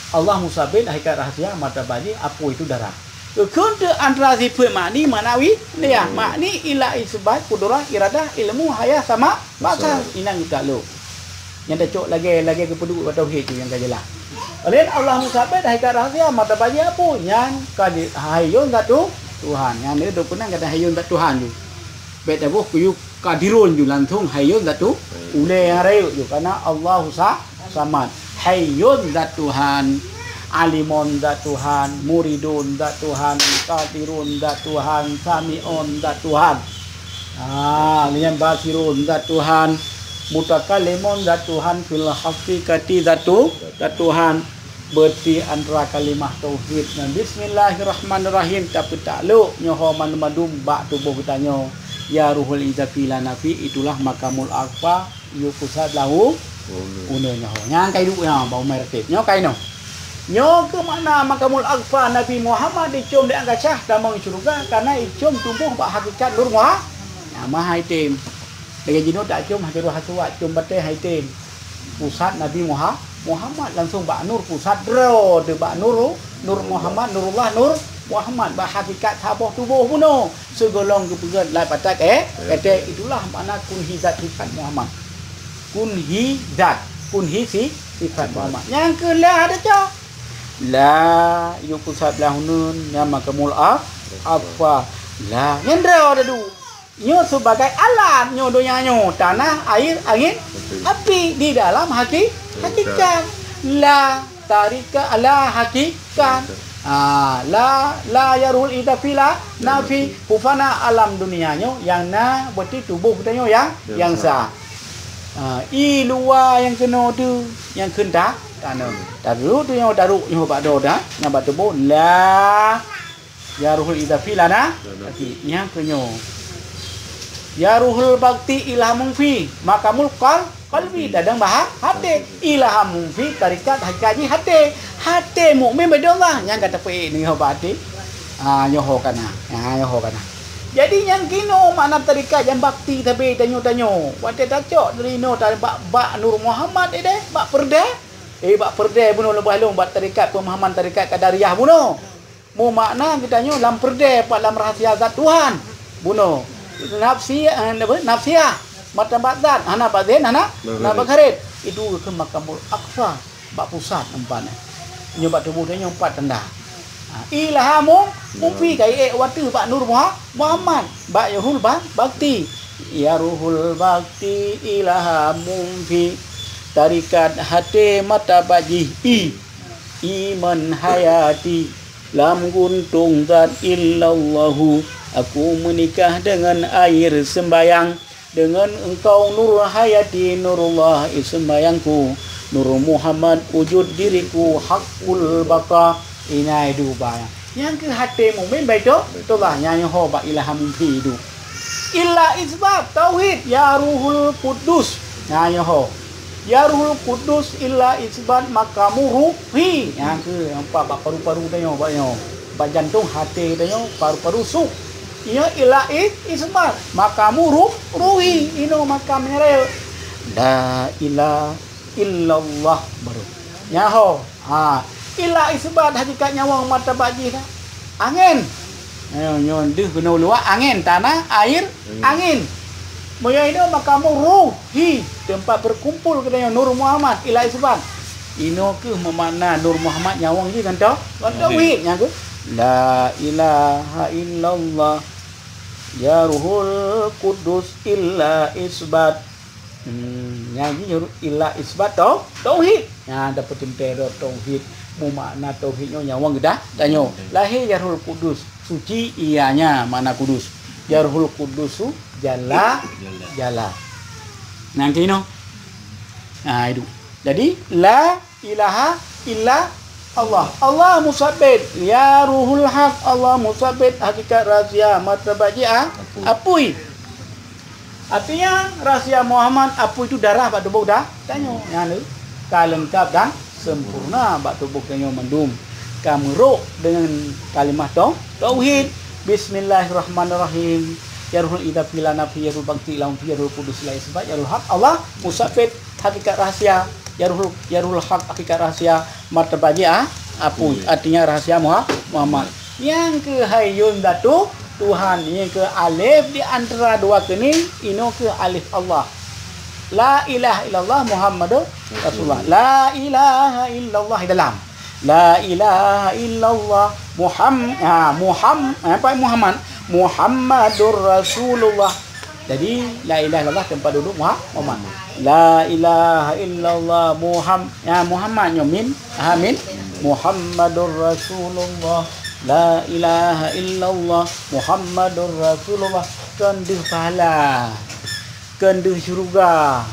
Allah musabbit hakikat rahsia, martabat jih, apui itu darah. Geukheun teuk antara sifeut makni, maknawi, ya, makni ila isbat kudrah, iradah, ilmu, haya, sama, basar. Inan geutalok. Nyang tacok lagée, lagée geupeuduek bak tauhid tu nyang ka jeulaih. Laén Allah musabbit hakikat rahsia, martabat jih apui, nyan ka di-, hayyun zatu Tuhan. Nyan dia tu peunang kata hayyun zat Tuhan tu. Bék taboh kuyup Qadirun ju langsung hayyun zatu, ulée nyang rayeuk ju, karena Allahu sa-, samad. Hayyun zat Tuhan, alimun zat Tuhan, muridun zat Tuhan, qadirun zat Tuhan, samiun zat Tuhan. Ah, nyan basirun zat Tuhan, mutakallimun zat Tuhan, fil haqiqati zatu, zat Tuhan. Beuti antara kalimah tauhid ngon bismillahirrahmanirrahim tapeutalok nyoe ho mandum-mandum bak tuboh geutanyoe. Ya ruhul idafi la nafi, itulah makamul akfa, yukusad lahu unu nyoe ho. Nyang ka iduek nyoe bak umai ratéb. Nyoe ka inoe. Nyoe keuh makna makamul akfa Nabi Muhammad dicom di angkasa tamong syeuruga, karena icom tuboh bak hakikat nur Muha-, nyang maha item. Lagée jinoe tacom hase roh hase wak, com batée hai tem. Pusat Nabi Muha-, Muhammad langsung bak nur pusat droe teuh bak nur, nur Muhammad, nurullah, nur Muhammad bak hakikat saboh tuboh bunoe. Sigohlom geupeugét lam patat, eh, kata itulah makna kunhi zat sifat Muhammad. Kunhi zat, kunhi si-, sifat Muhammad. Nyang keu la ada cok. La, yuk pusat belah nun, nyang makamul a-, apa. La, nyang droe tadu. Nyoe sebagai alat nyoe donya nyoe, tanah, air, angin, api di dalam haki-, hakikat. La tarika, la hakikat. Ah, la, la yarul idafi la nafi. Pufana alam dunia nyoe yang na berarti tubuh kita nyoe yang, yang sa. Ah, i luwa nyang keunoe tu, nyang kheun ta-, tanoh. Taduek tu nyoe, taduek nyoe bak doda, nyang bak tuboh la. Ya ruhul idafi lana, tapi nyang keu nyoe. Ya ruhul bakti ilhamun fi makamul qal-, qalbi, dadang bahar haté. Ilhamun fi tarikat haji haté. Haté mukmin beda Allah nyang kata peuék nyoe bak haté. Ha, nyoe ho kana. Ha, nyoe ho kana. Jadi nyang kinoe makna tarikat nyang bakti sabe tanyoe-tanyoe. Watée tacok dari inoe ta-, bak, bak Nur Muhammad deh, bak peureudée. Eh, bak peureudée bunoe leubeh lom bak tarikat pemahaman tarikat Qadariyah bunoe. Meumakna geutanyoe lam peureudée pat lam rahsia zat Tuhan. Bunoe. Nafsi-, eh, apa? Nafsiah. Martabat zat, hana bak zahir, hana, hana bak kharij. Itu keu makamul aqsa, bak pusat empat. Nyoe bak tuboh tanyoe empat tanda. Ha, ilhamu, mufi kai ék watée bak nur Muha-, Muhammad, bak ya ruhul ba-, bakti. Ya ruhul bakti ilhamun fi tarikat haté martabat jih i. Iman hayati lam guntong zat illallahu. Aku meunikah deungon air seumbayang, deungon engkau nur hayati, nurullah i seumbayangku, nur Muhammad wujud diriku, hakul baka. Inai duba. Nyang keu haté mukmin baitoh, tolah nyan ho bak ilham fi du. Illa isbat tauhid, ya Ruhul Qudus. Nah, nyoe ho. Ya Ruhul Qudus illa isbat makamu ruhi. Nyang keu nampak bak paru-paru tanyoe bak nyoe. Bak jantong haté tanyoe, paru-paru su. Nyoe illa is-, isbat makamu ruh-, ruhi. Inoe makam nyoe. La ilaha illallah baru. Nyoe ho. Ha, illa isbat hakikat nyawöng martabat jih dah. Angén. Nyoe, nyoe deuh keunoe luwa angén, tanah, air, angin. Meunyoe inoe makamu ruhi, tempat berkumpul geutanyoe Nur Muhammad, illa isbat. Inoe keuh meumakna Nur Muhammad nyawöng jih ngon tau-, ngon tauhid nyan keuh. La ilaha illallah. Ya Ruhul Qudus illa isbat. Hmm, nyang jih illa isbat tau-, tauhid. Nyan tapeuteuntèe droe tauhid. Meumakna tauhid nyoe nyang wang geudah tanyoe. Lahé ya Ruhul Qudus, suci ianya makna kudus. Ya Ruhul Qudusu jalla, jalla. Nyan keunoe. Nah, itu. Jadi, la ilaha illa Allah. Allah musabbit. Ya Ruhul Haq, Allah musabbit hakikat rahsia martabat jih a-, apui. Artinya, rahsia Muhammad apui itu darah bak tuboh dah tanyoe. Nyan lé ka leungkap dan sempurna bak tuboh tanyoe mandum. Ka meurok deungon kalimah tau-, tauhid. Bismillahirrahmanirrahim. Ya Ruhul Idafi la nafi, ya Ruhul Bakti la unfi, ya Ruhul Qudus la isbat, ya Ruhul Haq Allah musabbit hakikat rahsia, ya Ruhul, ya Ruhul Haq hakikat rahsia martabat jih a-, apui. Artinya rahsia Muha-, Muhammad. Nyang keuh hayyun zatu Tuhan, nyang keuh alif di antara dua keuning, inoe keuh alif Allah. La ilaha illallah Muhammadur Rasulullah. La ilaha illallah di dalam. La ilaha illallah Muham-, ha, Muham-, eh, apa, Muhammad. Muhammadur Rasulullah. Jadi, la ilaha illallah teumpat duduek Muha-, Muhammad. La ilaha illallah Muham-, ya, Muhammad nyoe mim, ha, mim. Muhammadur Rasulullah. La ilaha illallah Muhammadur Rasulullah. Kon deuh pahala. Kon deuh syeuruga.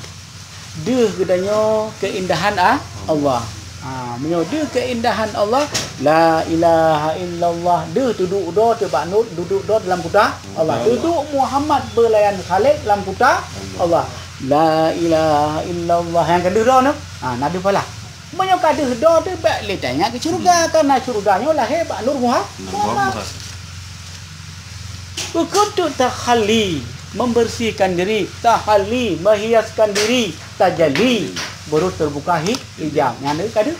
Deuh geutanyoe keuindahan a-, Allah. Ha, meunyoe deuh keuindahan Allah, la ilaha illallah, deuh duduek droe teuh bak nurot, duduek droe dalam kuta Allah. Duduek Muhammad beulayan Khalik lam kuta Allah. La ilaha illallah. Nyang ka deuh droe nyoe, ha, na deuh pahala. Meunyoe ka deuh droe teuh, bèk lé taingat keu syeuruga, karena syeuruga nyoe lahé bak nur Muha-, Muhammad. Huköm teuk takhalli, membersihkan diri, tahalli, menghiaskan diri, tajalli, baru terbuka hi-, hijab. Nyan deuh ka deuh.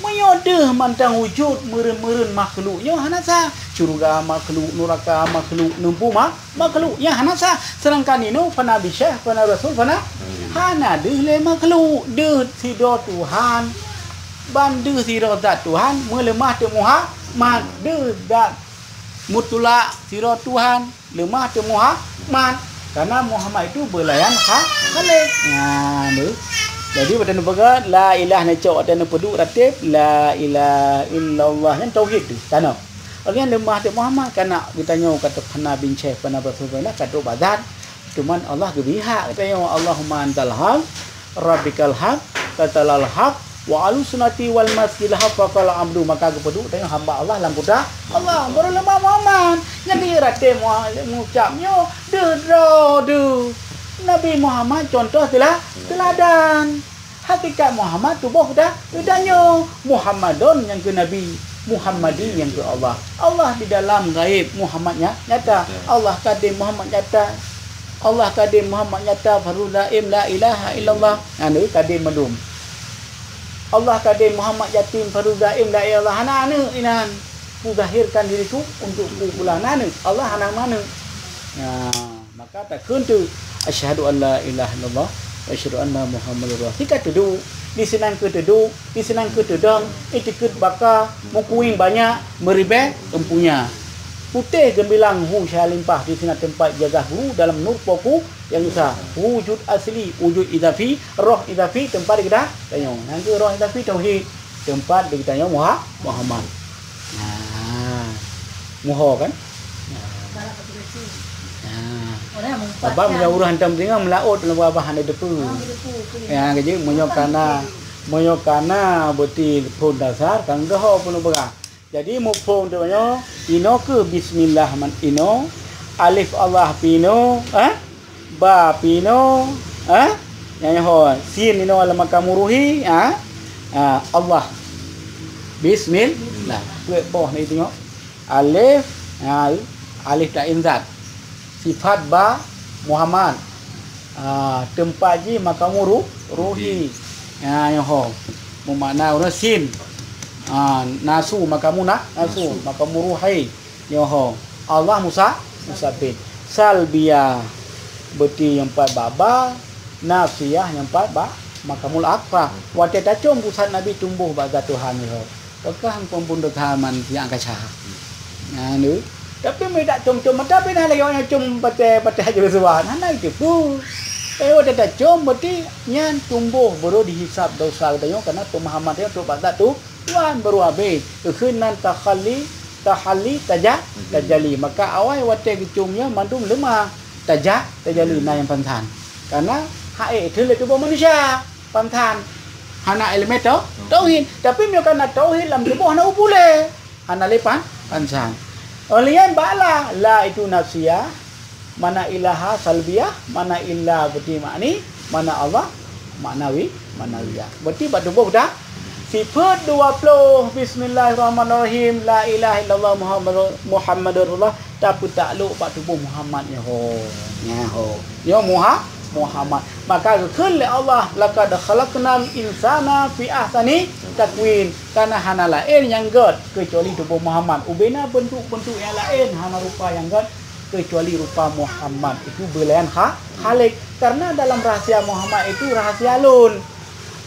Meunyoe deuh mantong wujud meureun-meureun makhluk nyoe hana sah. Syeuruga makhluk, nuraka makhluk, neumpu ma-, makhluk nyan hana sah. Sedangkan inoe fana bisyeh, fana rasul, fana hana deuh lé makhluk. Deuh sidroe Tuhan. Ban deuh sidroe zat Tuhan, meuleumah teuk Muhammad. Deuh zat mutlak sidroe Tuhan. Leumah teuk Muhammad, karena Muhammad itu beulayan kha-, Khalik. Nyan tu. Jadi, watèe neupeugah la ilaha neucok, watèe neupeuduek rateb, la ilaha illallah, nyan tauhid tu, tanoh. Lagèe nyan leumah teuk Muhammad, karena geutanyoe ka teupana bincèh, pana Rasulullah, ka trok bak zat. Cuman Allah geubri hak geutanyoe, Allahumma antal haq, Rabbikal haq, qatalal haq, wa alu sunnati wal masjidil haq, faqala abdu, maka geupeuduek tanyoe hamba Allah lam kuta Allah, baru leumah Muhammad. Nyan di raté Muha-, ngucap nyoe, deuh droe deuh. Nabi Muhammad contoh teula-, teuladan. Hakikat Muhammad tuboh geuda-, geutanyoe. Muhammadun nyang keu Nabi, Muhammadi nyang keu Allah. Allah di dalam gaib, Muhammad nya-, nyata. Allah kadim, Muhammad nyata. Allah kadim, Muhammad nyata, Fardu Daim, la ilaha illallah. Nyan deuh kadim mandum. Allah kadim, Muhammad yatim, Fardu Daim, la ilaha illallah. Hana aneuk inan. Kuzahirkan diriku untukku pula. Hana aneuk. Allah hana aneuk. Nah, maka takheun teuk, "Asyhadu an la ilaha illallah wa asyhadu anna Muhammadar Rasul." Tingkat teuduek, di sinan keuh teuduek, di sinan keuh teudong, itikeuet baka, meukuieng banyak, meuribèe empunya. Putéh geumilang hu syah limpah, di sinan teumpat geujaga guru dalam nur poku nyang esa. Wujud asli, wujud idafi, roh idafi, teumpat di geuda-, tanyoe. Nyan keuh roh idafi tauhid, teumpat di geutanyoe Muha-, Muhammad. Nah, muho kan? Nah. Sabab meunyoe ureueng hantom deungö meulaôt, leubeh babah hana teupeu. Ya, jadi meunyoe kana, meunyoe kana beuti phon dasar, kan geuho peunoh beurah. Jadi muphom teuk nyoe, inoe keuh bismillah man inoe, alif Allah pih inoe, eh? Ba pih inoe, eh? Nyan ho, sin inoe lam makamu ruhi, eh? Ah, Allah. Bismillah. Peuet boh na itu nyoe. Alif, ha, alif ta'in zat. Sifat ba Muhammad. Ha, teumpat jih makamu ru-, ruhi. Ha, nyoe ho. Meumakna ureueng sin. Ha, nasu makamu na-, nasu, makamu ruhi. Nyoe ho. Allah musa-, musabbit. Salbiyah. Beuti nyang pat bak ba, nafsiyah nyang pat bak makamul akhfah. Watèe tacöm pusat Nabi tumboh bak zat Tuhan nyoe. Peugah phon-phon deuh man nyang ka sah. Nyan tu. Tapi meunyo dak com-com mata pih na lagèe awaknyan com patéh, patéh haju reusuah. Hana itu pun. Eh, watée tacom, berarti nyan tumboh baru dihisab dosa geutanyoe, karena pemahaman tanyoe trok bak zat tu Tuhan baru habéh. Keuheun nan takhalli, tahalli, taja-, tajali. Maka awai watée geucom nyoe mandum leumah taja-, tajali na nyang pansan. Karena hai itu lé tuboh manusia pansan. Hana ileumé tau-, tauhid. Tapi meunyoe kana tauhid lam tuboh hana upulé. Hana lé pan-, pansan. Óh lheueh nyan bak la, la itu nafsiyah, mana ilaha salbiyah, mana illa berarti makni, mana Allah maknawi, maknawiyah. Berarti bak tuboh dah. Sifeut dua puluh, Bismillahirrahmanirrahim, la ilaha illallah Muhammadur, Muhammadur Rasulullah, tapeutak lok bak tuboh Muhammad nyoe ho. Nyoe ho. Nyoe Muha-, Muhammad. Maka geukheun lé Allah, "Laqad khalaqnal insana fi ahsani taqwim." Kana hana laén nyang gét keucuali tuboh Muhammad. Ubena beuntuk-beuntuk nyang laén hana rupa nyang gét keucuali rupa Muhammad. Itu beulayan kha-, Khalik. Karena dalam rahasia Muhammad itu rahasia lôn.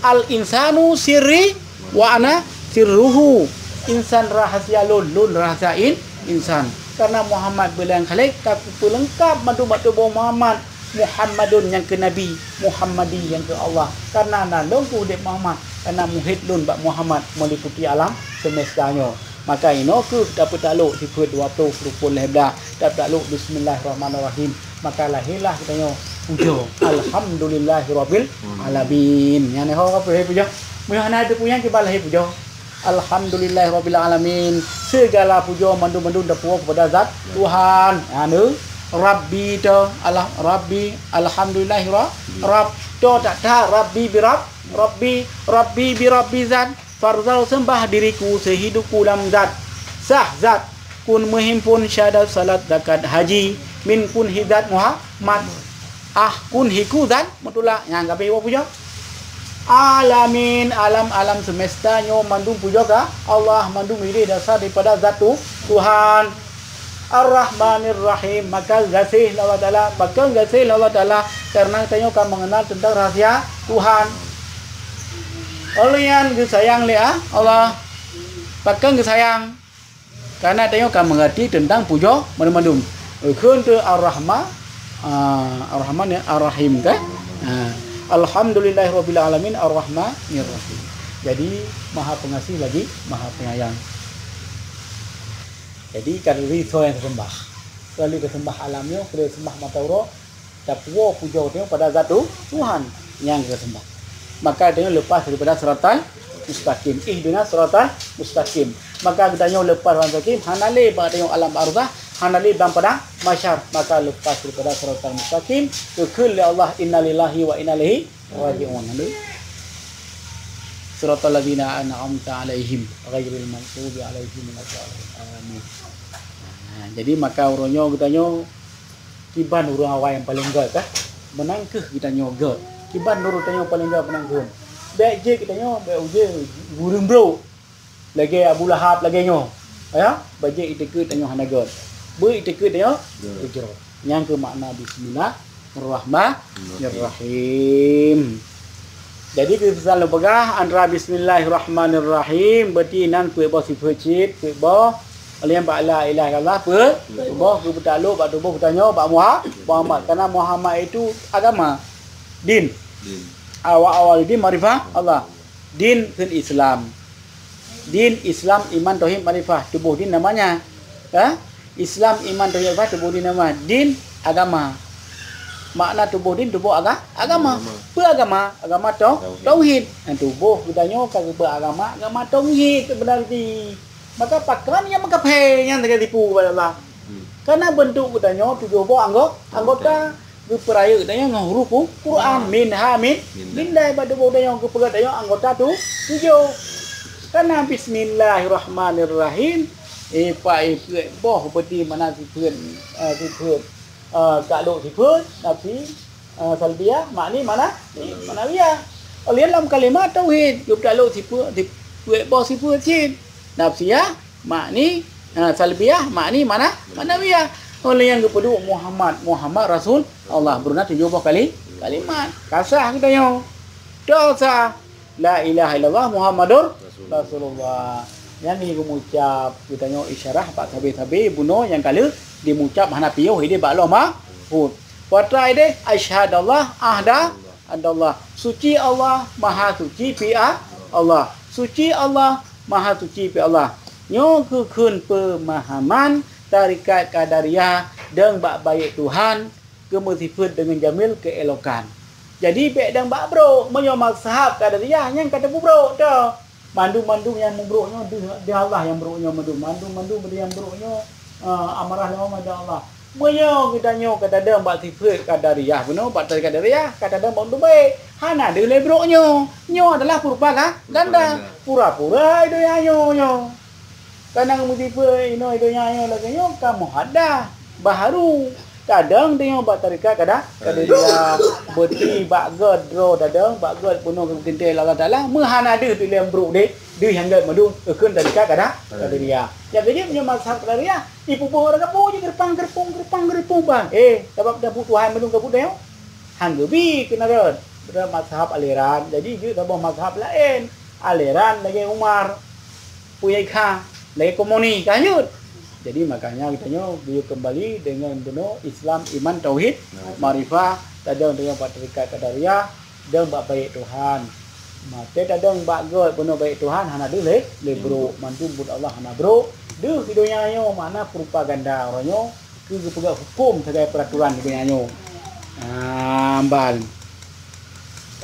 Al insanu sirri wa ana sirruhu. Insan rahasia lôn, lôn rahasia in-, insan. Karena Muhammad beulayan Khalik, tapeuleungkab mandum bak tuboh Muhammad. Muhammadun nyang keu Nabi, Muhammadi nyang keu Allah. Karena na lôn keu udeb Muhammad, karena muhid lôn bak Muhammad meliputi alam semesta nyoe. Maka inoe keuh tapeutak lok sifeut dua puluh rukun lhée blah, tapeutak lok Bismillahirrahmanirrahim. Maka lahirlah geutanyoe pujoe, Alhamdulillahirabbil alamin. Nyan ho ka pujoe. Meunyoe hana teupeue nyan kiban lahé pujoe. Alhamdulillahirabbil alamin. Segala pujoe mandum-mandum tapuwoe kepada zat Tuhan. Anu, Rabbi to, Allah, Rabbi, Alhamdulillahi Ra-, Rabb. To tak ta, Rabbi bi Rabb, Rabbi, Rabbi bi Rabbi zat. Farzal sembah diriku sehidupku lam zat. Sah zat, kun meuhimpun syahadat salat zakat haji, min kun hi zat Muhammad. Ah kun hiku zat mutulak nyang gabe wa pujoe. Alamin, alam-alam semesta nyoe mandum pujoe ka Allah, mandum ideh dasar daripada zat tu-, Tuhan. Ar-Rahmanir Rahim, maka gaséh lé Allah Taala, maka gaséh lé Allah Taala, karena tanyoe ka mengenal tentang rahasia Tuhan. Oleh nyan geusayang lé, ah, Allah, pakon geusayang. Karena tanyoe ka mengerti tentang pujoe mandum-mandum. Kheun teu Ar-Rahma-, ah, Ar-Rahman ya, Ar-Rahim kan? Ah, Alhamdulillahirabbil alamin, Ar-Rahmanir Rahim. Jadi, Maha Pengasih lagi Maha Penyayang. Jadi, ka ri soe nyang teuseumbah. Kecuali teuseumbah alam nyoe, kecuali teuseumbah mata uroe, tapuwoe pujoe tanyoe pada zat tu-, Tuhan nyang geuseumbah. Maka tanyoe lepas daripada siratal mustaqim. Ihdinas siratal mustaqim. Maka geutanyoe lepas siratal mustaqim, hana lé bak tanyoe alam barzakh, hana lé bak padang mahsyar. Maka lepas daripada siratal mustaqim, geukheun lé Allah, "Innalillahi wa inna ilaihi raji'un." Hana lé. Siratal ladzina an'amta 'alaihim ghairil maghdubi 'alaihim waladdallin. Amin. Nah, jadi maka uroe nyoe geutanyoe kiban ureuëng awai nyang paleng gét, eh? Meunan kheueh geutanyoe gét. Kiban ureuëng tanyoe paleng gét meunan kheueh. Bék jeuet geutanyoe, bék uje gureueng brok. Lagée Abu Lahab lagée nyoe. Ya, bék jeuet itikeuet tanyoe hana gét. Beuet itikeuet tanyoe gét. Nyang keu makna bismillahirrahmanirrahim. Jadi, keukesan lôn peugah, antara bismillahirrahmanirrahim, berarti nan peuet boh sifeut cit, peuet boh, oleh bak la ilaha illallah, peuet, peuet boh, geupeutak lok bak tuboh geutanyoe, bak Muha-, Muhammad. Karena Muhammad itu agama, din. Din. Awal-awal din makrifah Allah. Din kheun Islam. Din, Islam, iman, tauhid, makrifah. Tuboh din namanya. Ha? Islam, iman, tauhid, makrifah, tuboh din nama. Din, agama. Makna tuboh din, tuboh aga-, agama. Agama. Peue agama? Agama tau-, tauhid. Tauhid. Nah, tuboh geutanyoe ka geupeue agama, agama tauhid seubeuna jih. Maka pakon nyang meukaphé nyang lagée tipu kepada Allah. Hmm. Karena bentuk geutanyoe tujoh boh anggo-, anggota. Geupeurayeuk tanyoe ngon huruf Qu-, Quran. Min ha min, min dai bak tuboh tanyoe geupeugah tanyoe anggota tu tujoh. Karena bismillahirrahmanirrahim, eh, pa, eh, peuet boh berarti mana sifeut, eh, sifeut, eh, taklok sifeut, tapi, eh, salbiyah, makni mana? Maknawiyah. Oleh lam kalimat tauhid, geupeutaklok sifeut, sifeut boh sifeut cit. Nafsiyah, makni, ha, salbiyah, makni mana? Maknawiyah. Oleh nyang geupeuduek Muhammad, Muhammad Rasul Allah, beuruna tujoh boh kali, kalimat. Ka sah geutanyoe. Toh sah. La ilaha illallah Muhammadur Rasulullah. Nyang geumucab geutanyoe isyarah bak sabe-sabe bunoe nyang ka lheueh dimucab hana piôh ideh bak Lauh Mahfuz. Watée deh, asyhadallah, ahda, adallah. Suci Allah, maha suci pi a-, Allah. Suci Allah, maha suci pi Allah. Nyoe keuh kheun peumahaman tarekat Qadariyah dong bak baét Tuhan, keu meusifeuet deungon jamil keuelokan. Jadi, bék dong bak brok, meunyoe mazhab Qadariyah nyan ka teupeubrok teuh. Mandum-mandum nyang meubrok nyoe deuh, deuh Allah nyang brok nyoe mandum. Mandum-mandum nyang brok nyoe, eh, amarah lom dari Allah. Meunyoe geutanyoe ka tadong bak sifeuet Qadariyah bunoe, bak tarekat Qadariyah, ka tadong bak mandum baét, hana deuh lé brok nyoe. Nyoe adalah propaganda. Propaganda. Pura-pura i donya nyoe, nyoe. Kana meusifeuet inoe i donya nyoe lagée nyoe ka muhadatsah, baharu. Tadong tanyoe bak tarekat Qada-, Qadariyah, beuti bak gét droe tadong, bak gét bunoe geuteuntée lé Allah Taala, meuhana deuh dilém brok deh, deuh nyang gét mandum, kheun tarekat Qada-, Qadariyah. Nyang keujeuet nyoe mazhab Qadariyah, ipubuet ureuëng kampung jih geureumpang, geureumpung, geureumpang, geureumpung ban. Eh, sabab dah buet Tuhan mandum ka buet tanyoe. Han geubi keunaran, beda mazhab aliran, jadi jeuet saboh mazhab laén, aliran lagée Umar, Puyeka, lagée Komoni, ka jeuet. Jadi, makanya geutanyoe geuyue keumbali deungon bunoe Islam, iman, tauhid, makrifah, tadong tanyoe bak tarekat Qadariyah, dong bak baét Tuhan. Maté tadong bak gét bunoe baét Tuhan, hana deuh lé, lé brok. Mandum buet Allah hana brok. Deuh i donya nyoe makna propaganda uroe nyoe keu geupeugah huköm sagai peuraturan di donya nyoe. Ah, ban.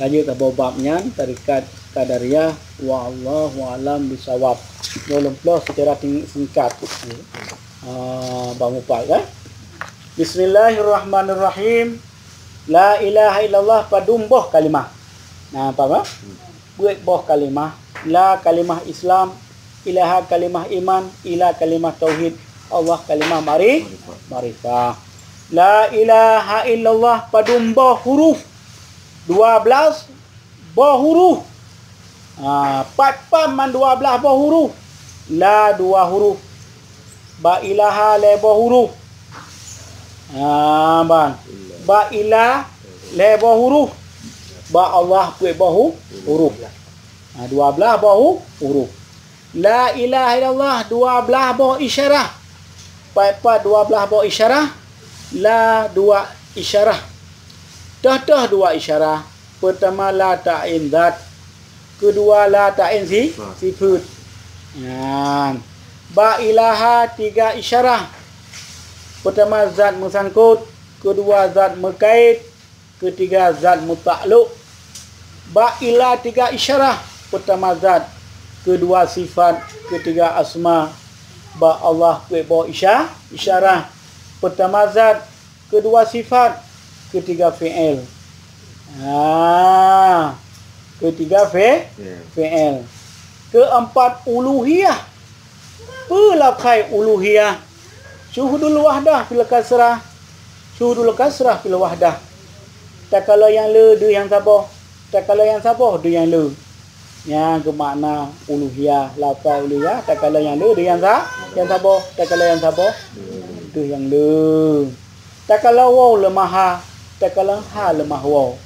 Ka jeuet saboh bab nyan, tarekat Qadariyah, wallahu a'lam bishawab. Nyoe lôn ploh secara ting-, singkat. Ah, bab mupat, eh? Bismillahirrahmanirrahim. La ilaha illallah padum boh kalimah. Nah, paham, eh? Peuet boh kalimah. La kalimah Islam, ilaha kalimah iman, ila kalimah tauhid, Allah kalimah mari-, makrifah. La ilaha illallah padum boh huruf? Dua blaih boh huruf. Ha, pat pam man dua blaih boh huruf? La dua huruf. Bak ilaha lhée boh huruf. Ha, ban. Bak ila lhée boh huruf. Bak Allah peuet boh hu-, huruf. Ha, dua blaih boh hu-, huruf. La ilaha illallah dua blaih boh isyarah. Pat-pat dua blaih boh isyarah? La dua isyarah. Toh-toh dua isyarah. Peutama la ta'in zat. Keudua la ta'in si-, sifeut. Nyan. Bak ilaha tiga isyarah. Peutama zat meusangkot, keudua zat meukait, keutiga zat mutaklok. Bak ila tiga isyarah, peutama zat, keudua sifat, keutiga asma. Bak Allah peuet boh isya-, isyarah, peutama zat, keudua sifat, keutiga fi'il. Ha, keutiga fi-, fi'il. Keumpat uluhiyah. Peue lafai uluhiyah? Syuhudul wahdah fil kasrah. Syuhudul kasrah fil wahdah. Takalon nyang le deuh nyang saboh. Takalon nyang saboh deuh nyang le. Nyan geumakna uluhiyah. Lafai uluhiyah, takalon nyang le deuh nyang sa-, nyang saboh. Takalon nyang saboh deuh nyang le. Takalon woe leumah ha, takalon ha leumah woe.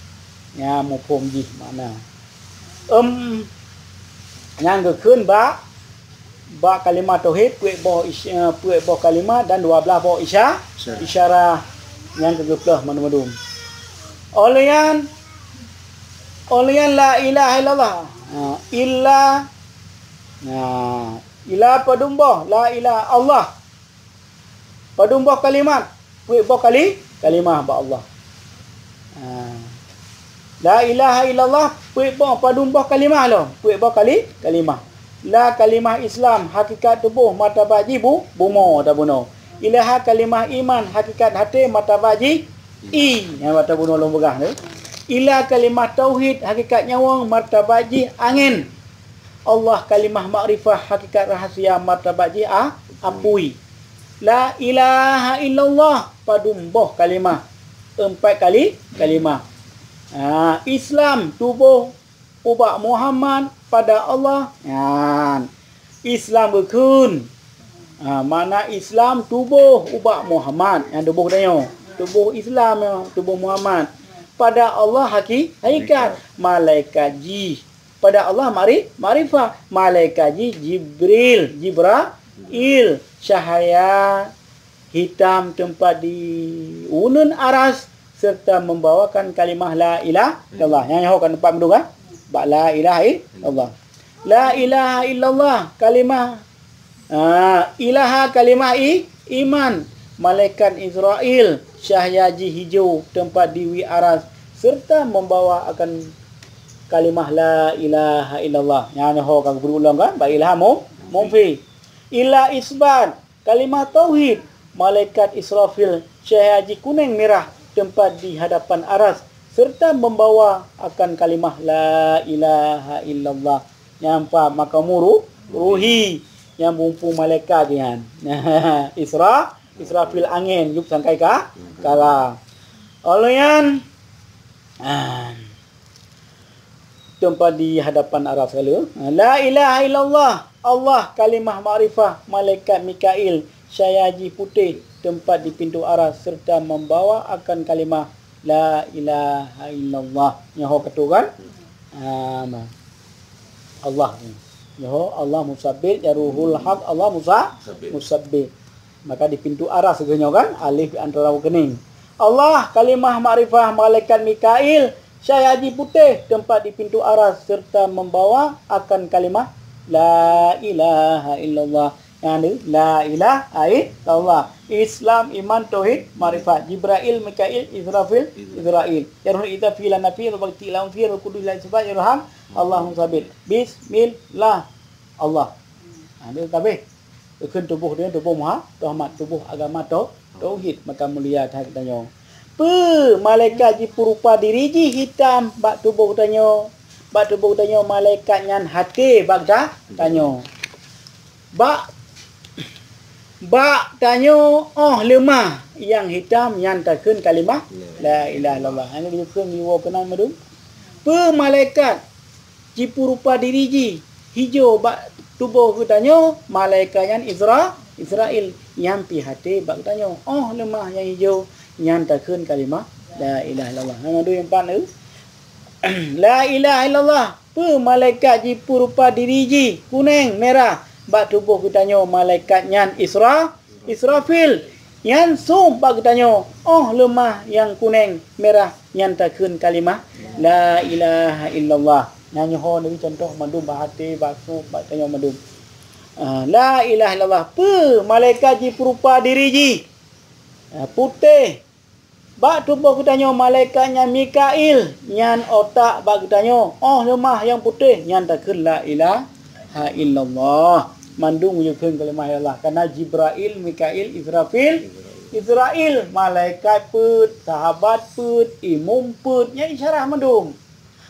Nyan muphom jih makna. Em, nyang geukheun bak, bak kalimah tauhid, peuet boh is-, eh, peuet boh kalimah dan dua blaih boh isya-, isyarah nyang keu geupeuleueh mandum-mandum. Óh lheueh nyan, óh lheueh nyan la ilaha illallah. Ha, illa, ha, illa padum boh, la ilaha Allah. Padum boh kalimat? Peuet boh kali-, kalimah bak Allah. Ha. La ilaha illallah, peuet boh, padum boh kalimah lom? Peuet boh kali-, kalimah. La kalimah Islam, hakikat tuboh, martabat jih bu-, bumoe tabunoe. Ilaha kalimah iman, hakikat até, martabat jih ie, nyang bak tabunoe lôn peugah tu. Ila kalimah tauhid, hakikat nyawöng, martabat jih angén. Allah kalimah makrifah, hakikat rahsia, martabat jih a-, apui. La ilaha illallah, padum boh kalimah? Empat kali kalimah. Ha, Islam tuboh ubak Muhammad pada Allah. Nyan. Islam geukheun. Ha, makna Islam tuboh ubak Muhammad. Nyan tuboh geutanyoe. Tuboh Islam nyoe, tuboh Muhammad. Pada Allah haki-, hakikat. Malaikat jih. Pada Allah makri-, makrifah. Malaikat jih Jibril, Jibrail, cahya hitam teumpat di uneuen aras, serta membawakan kalimah la ilaha illallah. Nyang nyoe kan teumpat meudong, kan? Bak la ilaha illallah. La ilaha illallah, kalimah, ah, ilaha kalimah i-, iman. Malaikat Israel, cahya jih hijau, teumpat di Wi Aras, serta membawa akan kalimah la ilaha illallah. Nyang nyoe ka geupeureulang, kan? Bak ilaha mu-, mufi. Ila isbat, kalimah tauhid. Malaikat Israfil, cahya jih kuneng mirah, teumpat di hadapan Aras, serta membawa akan kalimah la ilaha illallah. Nyang pat makamu ru-, ruhi, nyang muphom malaikat nyan. Isra-, Israfil angén, yup sangkai ka, kara. Óh lheueh nyan, ah, teumpat di hadapan Aras kala. La ilaha illallah, Allah kalimah makrifah, malaikat Mikail, cahya jih putéh, teumpat di pintoe Aras, serta membawa akan kalimah la ilaha illallah. Nyoe ho ka tu kan? Ah, ma. Allah. Nyoe ho Allah musabbit, ya ruhul haq, Allah musa-, musabbit. Maka di pintoe Aras geuh nyoe kan, alif antara keuning. Allah, kalimah makrifah, malaikat Mikail, cahya jih putéh, teumpat di pintoe Aras, serta membawa akan kalimah la ilaha illallah. Nyang nyoe, la ilaha illallah. Islam, iman, tauhid, makrifat. Jibrail, Mikail, Israfil, Israil. Ya ruhul idafi la nafi, ya ruhul bakti la unfi, ya ruhul kudus la sifat, ya ruhul ham, Allahumma sabit. Bismillah. Allah. Ha, nyoe kabeh. Kheun tuboh nyoe tuboh muha-, tuhmat, tuboh agama tau-, tauhid, maka mulia that geutanyoe. Peue malaikat jipeurupa diri jih hitam bak tuboh geutanyoe? Bak tuboh geutanyoe malaikat nyan até bak geuta-, tanyoe. Bak, bak tanyoe óh leumah nyang hitam nyan takheun kalimah la ilaha illallah. Nyang geukheun jiwoe keunan meudum. Peue malaikat jipeurupa diri jih hijau bak tuboh geutanyoe, malaikat nyan Isra-, Israil, nyan pih até bak geutanyoe. Óh leumah nyang hijau nyan takheun kalimah la ilaha illallah. Nyang dua empat tu. La ilaha illallah. Peue malaikat jipeurupa diri jih kuneng mirah bak tuboh geutanyoe, malaikat nyan Isra-, Israfil, nyan sub bak geutanyoe óh leumah nyang kuneng mirah nyan takheun kalimah la ilaha illallah. Nyan nyoe ho neubi cuntoh mandum bak até, bak sub, bak tanyoe mandum. Ah, la ilaha illallah. Peue malaikat jipeurupa diri jih, ah, putéh, bak tuboh geutanyoe malaikat nyan Mikail, nyan utak bak geutanyoe óh leumah nyang putéh, nyan takheun la ilaha illallah. Mandum geukheun kalimah la ilaha illallah. Kana Jibrail, Mikail, Israfil, Israil, malaikat peuet, sahabat peuet, imum peuet, nyan isyarah mandum.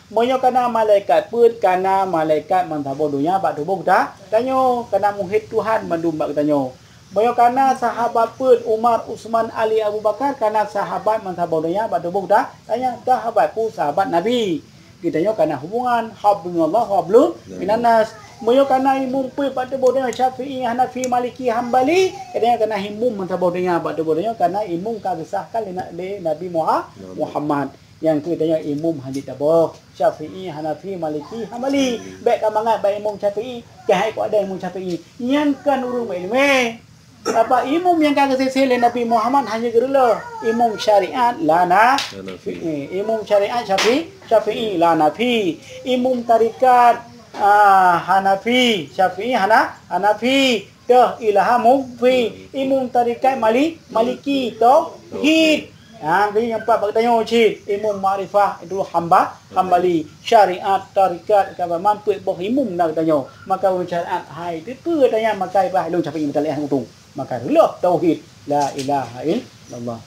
Meunyoe kana malaikat peuet, kana malaikat meusaboh donya bak tuboh geuta-, geutanyoe, kana muhid Tuhan mandum bak geutanyoe. Meunyoe kana sahabat peuet, Umar, Utsman, Ali, Abu Bakar, kana sahabat meusaboh donya bak tuboh geuta-, geutanyoe, sahabat peue, sahabat Nabi. Geutanyoe kana hubungan, hablum minallah wa hablum minannas. Meunyoe kana imum peuet bak tuboh donya, Syafi'i, Hanafi, Maliki, Hambali, geutanyoe kana imum meusaboh donya bak tuboh donya, kana imum ka geusahkan lé na-, lé Nabi Muha-, Muhammad. Nyang keu tanyoe imum hana jeuet taboh, Syafi'i, Hanafi, Maliki, Hambali. Bèk ka mangat bak imum Syafi'i, keuhai keu ada imum Syafi'i. Nyan kon ureueng meuileumèe. Sabab imum nyang ka geusisé lé Nabi Muhammad hana geureuloh. Imum syariat la na-, Hanafi. Eh, imum syariat Syafi-, Syafi'i la Hanafi. Imum tarekat, ah, Hanafi, Syafi'i hana-, Hanafi. Teuh ilaha mufi, imum tarekat Mali-, Maliki, tauhid. Ha, jadi nyang pat bak geutanyoe cit, imum makrifah, itu hamba, Hambali, syariat, tarekat, ka mampu boh imum na geutanyoe. Maka ureueng syariat, hai, teupeue geutanyoe maka ibadah lôn Syafi'i meutaleh utung. Maka reuloh tauhid, la ilaha illallah.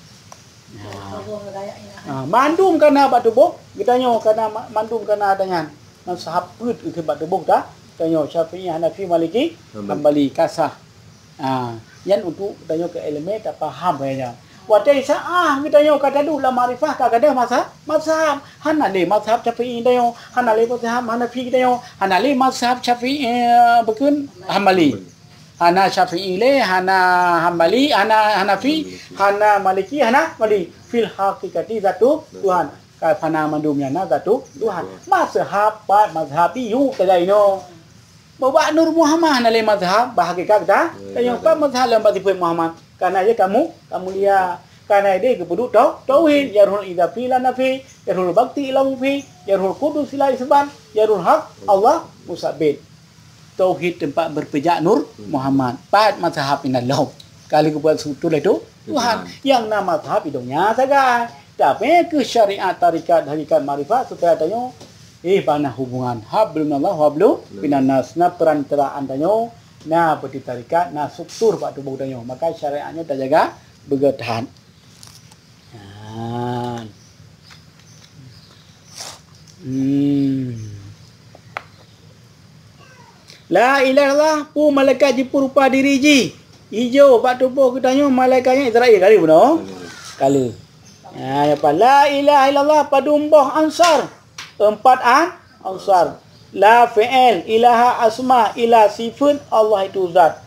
Ha. Ha, mandum kana bak tuboh geutanyoe, kana ma-, mandum kana tanyan. Mazhab peuet keu bak tuboh ta-, tanyoe, Syafi'i, Hanafi, Maliki, Hambali. Hambali, ka sah. Ha, nyan untuk tanyoe keu ileumèe tapaham keu nyan. Watèe sa'ah geutanyoe ka taduek lam makrifah ka gadôh mazhab, mazhab. Hana lé mazhab Syafi'i tanyoe, hana lé mazhab Hanafi tanyoe, hana lé mazhab Syafi'i, eh, bukon Hambali. Hana Syafi'i lé, hana Hambali, hana Hanafi, hana Maliki, hana Hambali. Fil haqiqati zatu Tuhan. Ka fana mandum nyan na zatu Tuhan. Mazhab pat mazhab iyu keuhai inoe. Bak Nur Muhammad hana lé mazhab, bak hakikat geuta-, tanyoe pat mazhab lam bak sifeuet Muhammad. Kana jih kamu, kamulia. Karena idéh geupeuduek tau-, tauhid, yarhul idzafi ila nafi, yarhul bakti ila mufi, yarhul kudus ila isbat, yarhul hak Allah musabbit. Tauhid teumpat berpijak Nur Muhammad. Pat mazhab inallah. Kali geubuat sutul itu Tuhan. Yang nama mazhab idongnya sagai. Tapi ke syariat, tarikat, hakikat, makrifat supaya tanyoe, eh, bana hubungan. Hablum minallah, hablum minan nas. Na perantaraan tanyoe, na peuti tarikat, na struktur bak tuboh tanyoe. Maka syariat nyoe tajaga beugét that. Nah. Hmm. La ilaha illallah, peue malaikat jipeurupa diri jih. Ijo bak tuboh geutanyoe malaikat nyan Israel kali bunoe. Kali. Ha, nyoe pat, la ilaha illallah, padum boh ansar. Empat an-, ansar. La fi'il, ilaha asma, ila sifat, Allah itu zat.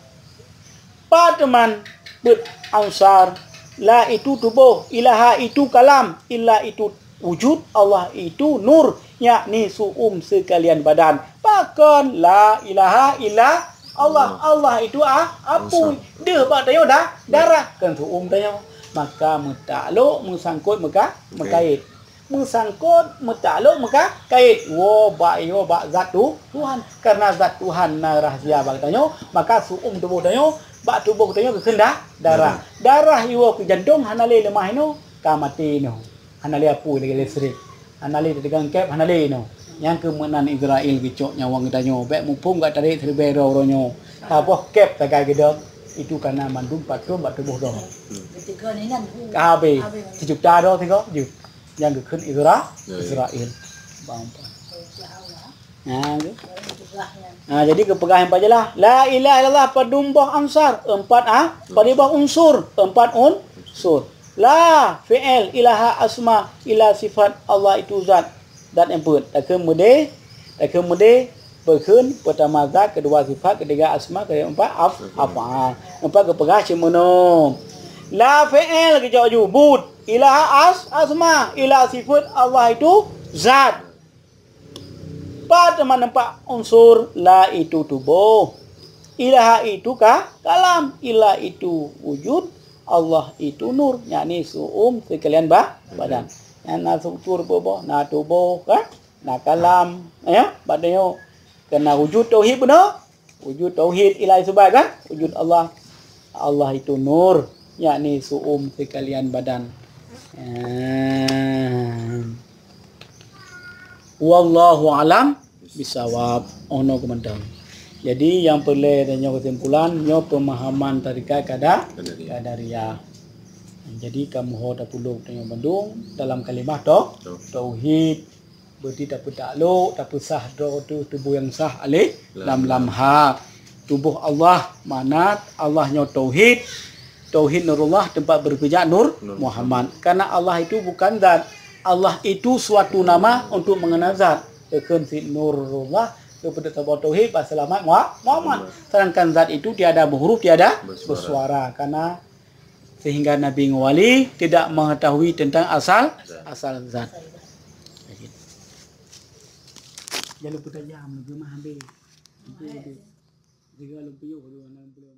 Pat teuma peuet ansar, la itu tuboh, ilaha itu kalam, illa itu wujud, Allah itu nur, yakni su'um seukalian badan. Pakon la ilaha illa Allah, Allah itu a-, apui. Deuh bak tanyoe da-, darah, kon su'um tanyoe. Maka meutaklok, meusangkot, meuka-, meukait. Meusangkot, meutaklok, meuka-, kait. Woe bak, woe bak zat tu-, Tuhan. Karena zat Tuhan na rahsia bak tanyoe, maka su'um tuboh tanyoe, bak tuboh tanyoe geukheun da-, darah. Darah iwoe keu jantong hana lé leumah inoe, ka maté inoe. Hana lé apui lagée listrik. Hana lé teugang keb, hana lé inoe. Nyang keu meunan Israel geucok nyawöng geutanyoe. Bék muphom gata tarek siribée droe uroe nyoe. Saboh keb sagai geudong. Itu kana mandum patrôn bak tuboh droe. Ka habéh. Sijuta droe sigoe jeuet. Nyang geukheun Isra-, Israel. Bang. Nah, tu. Nah, jadi geupeugah nyang pajeulaih, la ilaha illallah padum boh ansar, empat a, padum boh unsur, empat unsur. La fi'il, ilaha asma, ila sifat, Allah itu zat. Zat nyang peuet. Takheun meudeh, takheun meudeh, peukheun, peutama zat, keudua sifat, keutiga asma, keumpat af-, af'al. Empat geupeugah cit meunoe. La fi'il geujok ju, but. Ilaha as-, asma, ila sifat, Allah itu zat. Pat teuma nampak unsur, la itu tuboh. Ilaha itu ka-, kalam, illa itu wujud, Allah itu nur, yakni su'um seukalian ba-, badan. Nyan na struktur tuboh, na tuboh, kan? Na kalam, ya, bak tanyoe. Keu na wujud tauhid bunoe, wujud tauhid ila isbat kan? Wujud Allah. Allah itu nur, yakni su'um seukalian badan. Eh. Wallahu alam bisawab. Oh no keumantong. Jadi nyang peureulée tanyoe keusimpulan, nyoe peumahaman tarekat kada-, Qadariyah. Qadariyah. Jadi kamoe ho tapeuduek tanyoe bandum dalam kalimah tau-, tauhid. Berarti tapeutaklok, tapeusah droe teuh tuboh nyang sah alih lam, lam hak. Tuboh Allah, manat Allah nyoe tauhid. Tauhid nurullah teumpat berpijak nur Muhammad. Karena Allah itu bukan zat. Allah itu suatu nama untuk mengenal zat. Geukheun cit nurullah, geupeuduek saboh tauhid, bak seulamat Muha-, Muhammad. Sedangkan zat itu tiada berhuruf, tiada bersuara. Karena sehingga nabi ngon wali tidak mengetahui tentang asal, asal zat. Jalur peutajam, leubeh mah habéh. Tiga lom piyôh, dua enam puluh.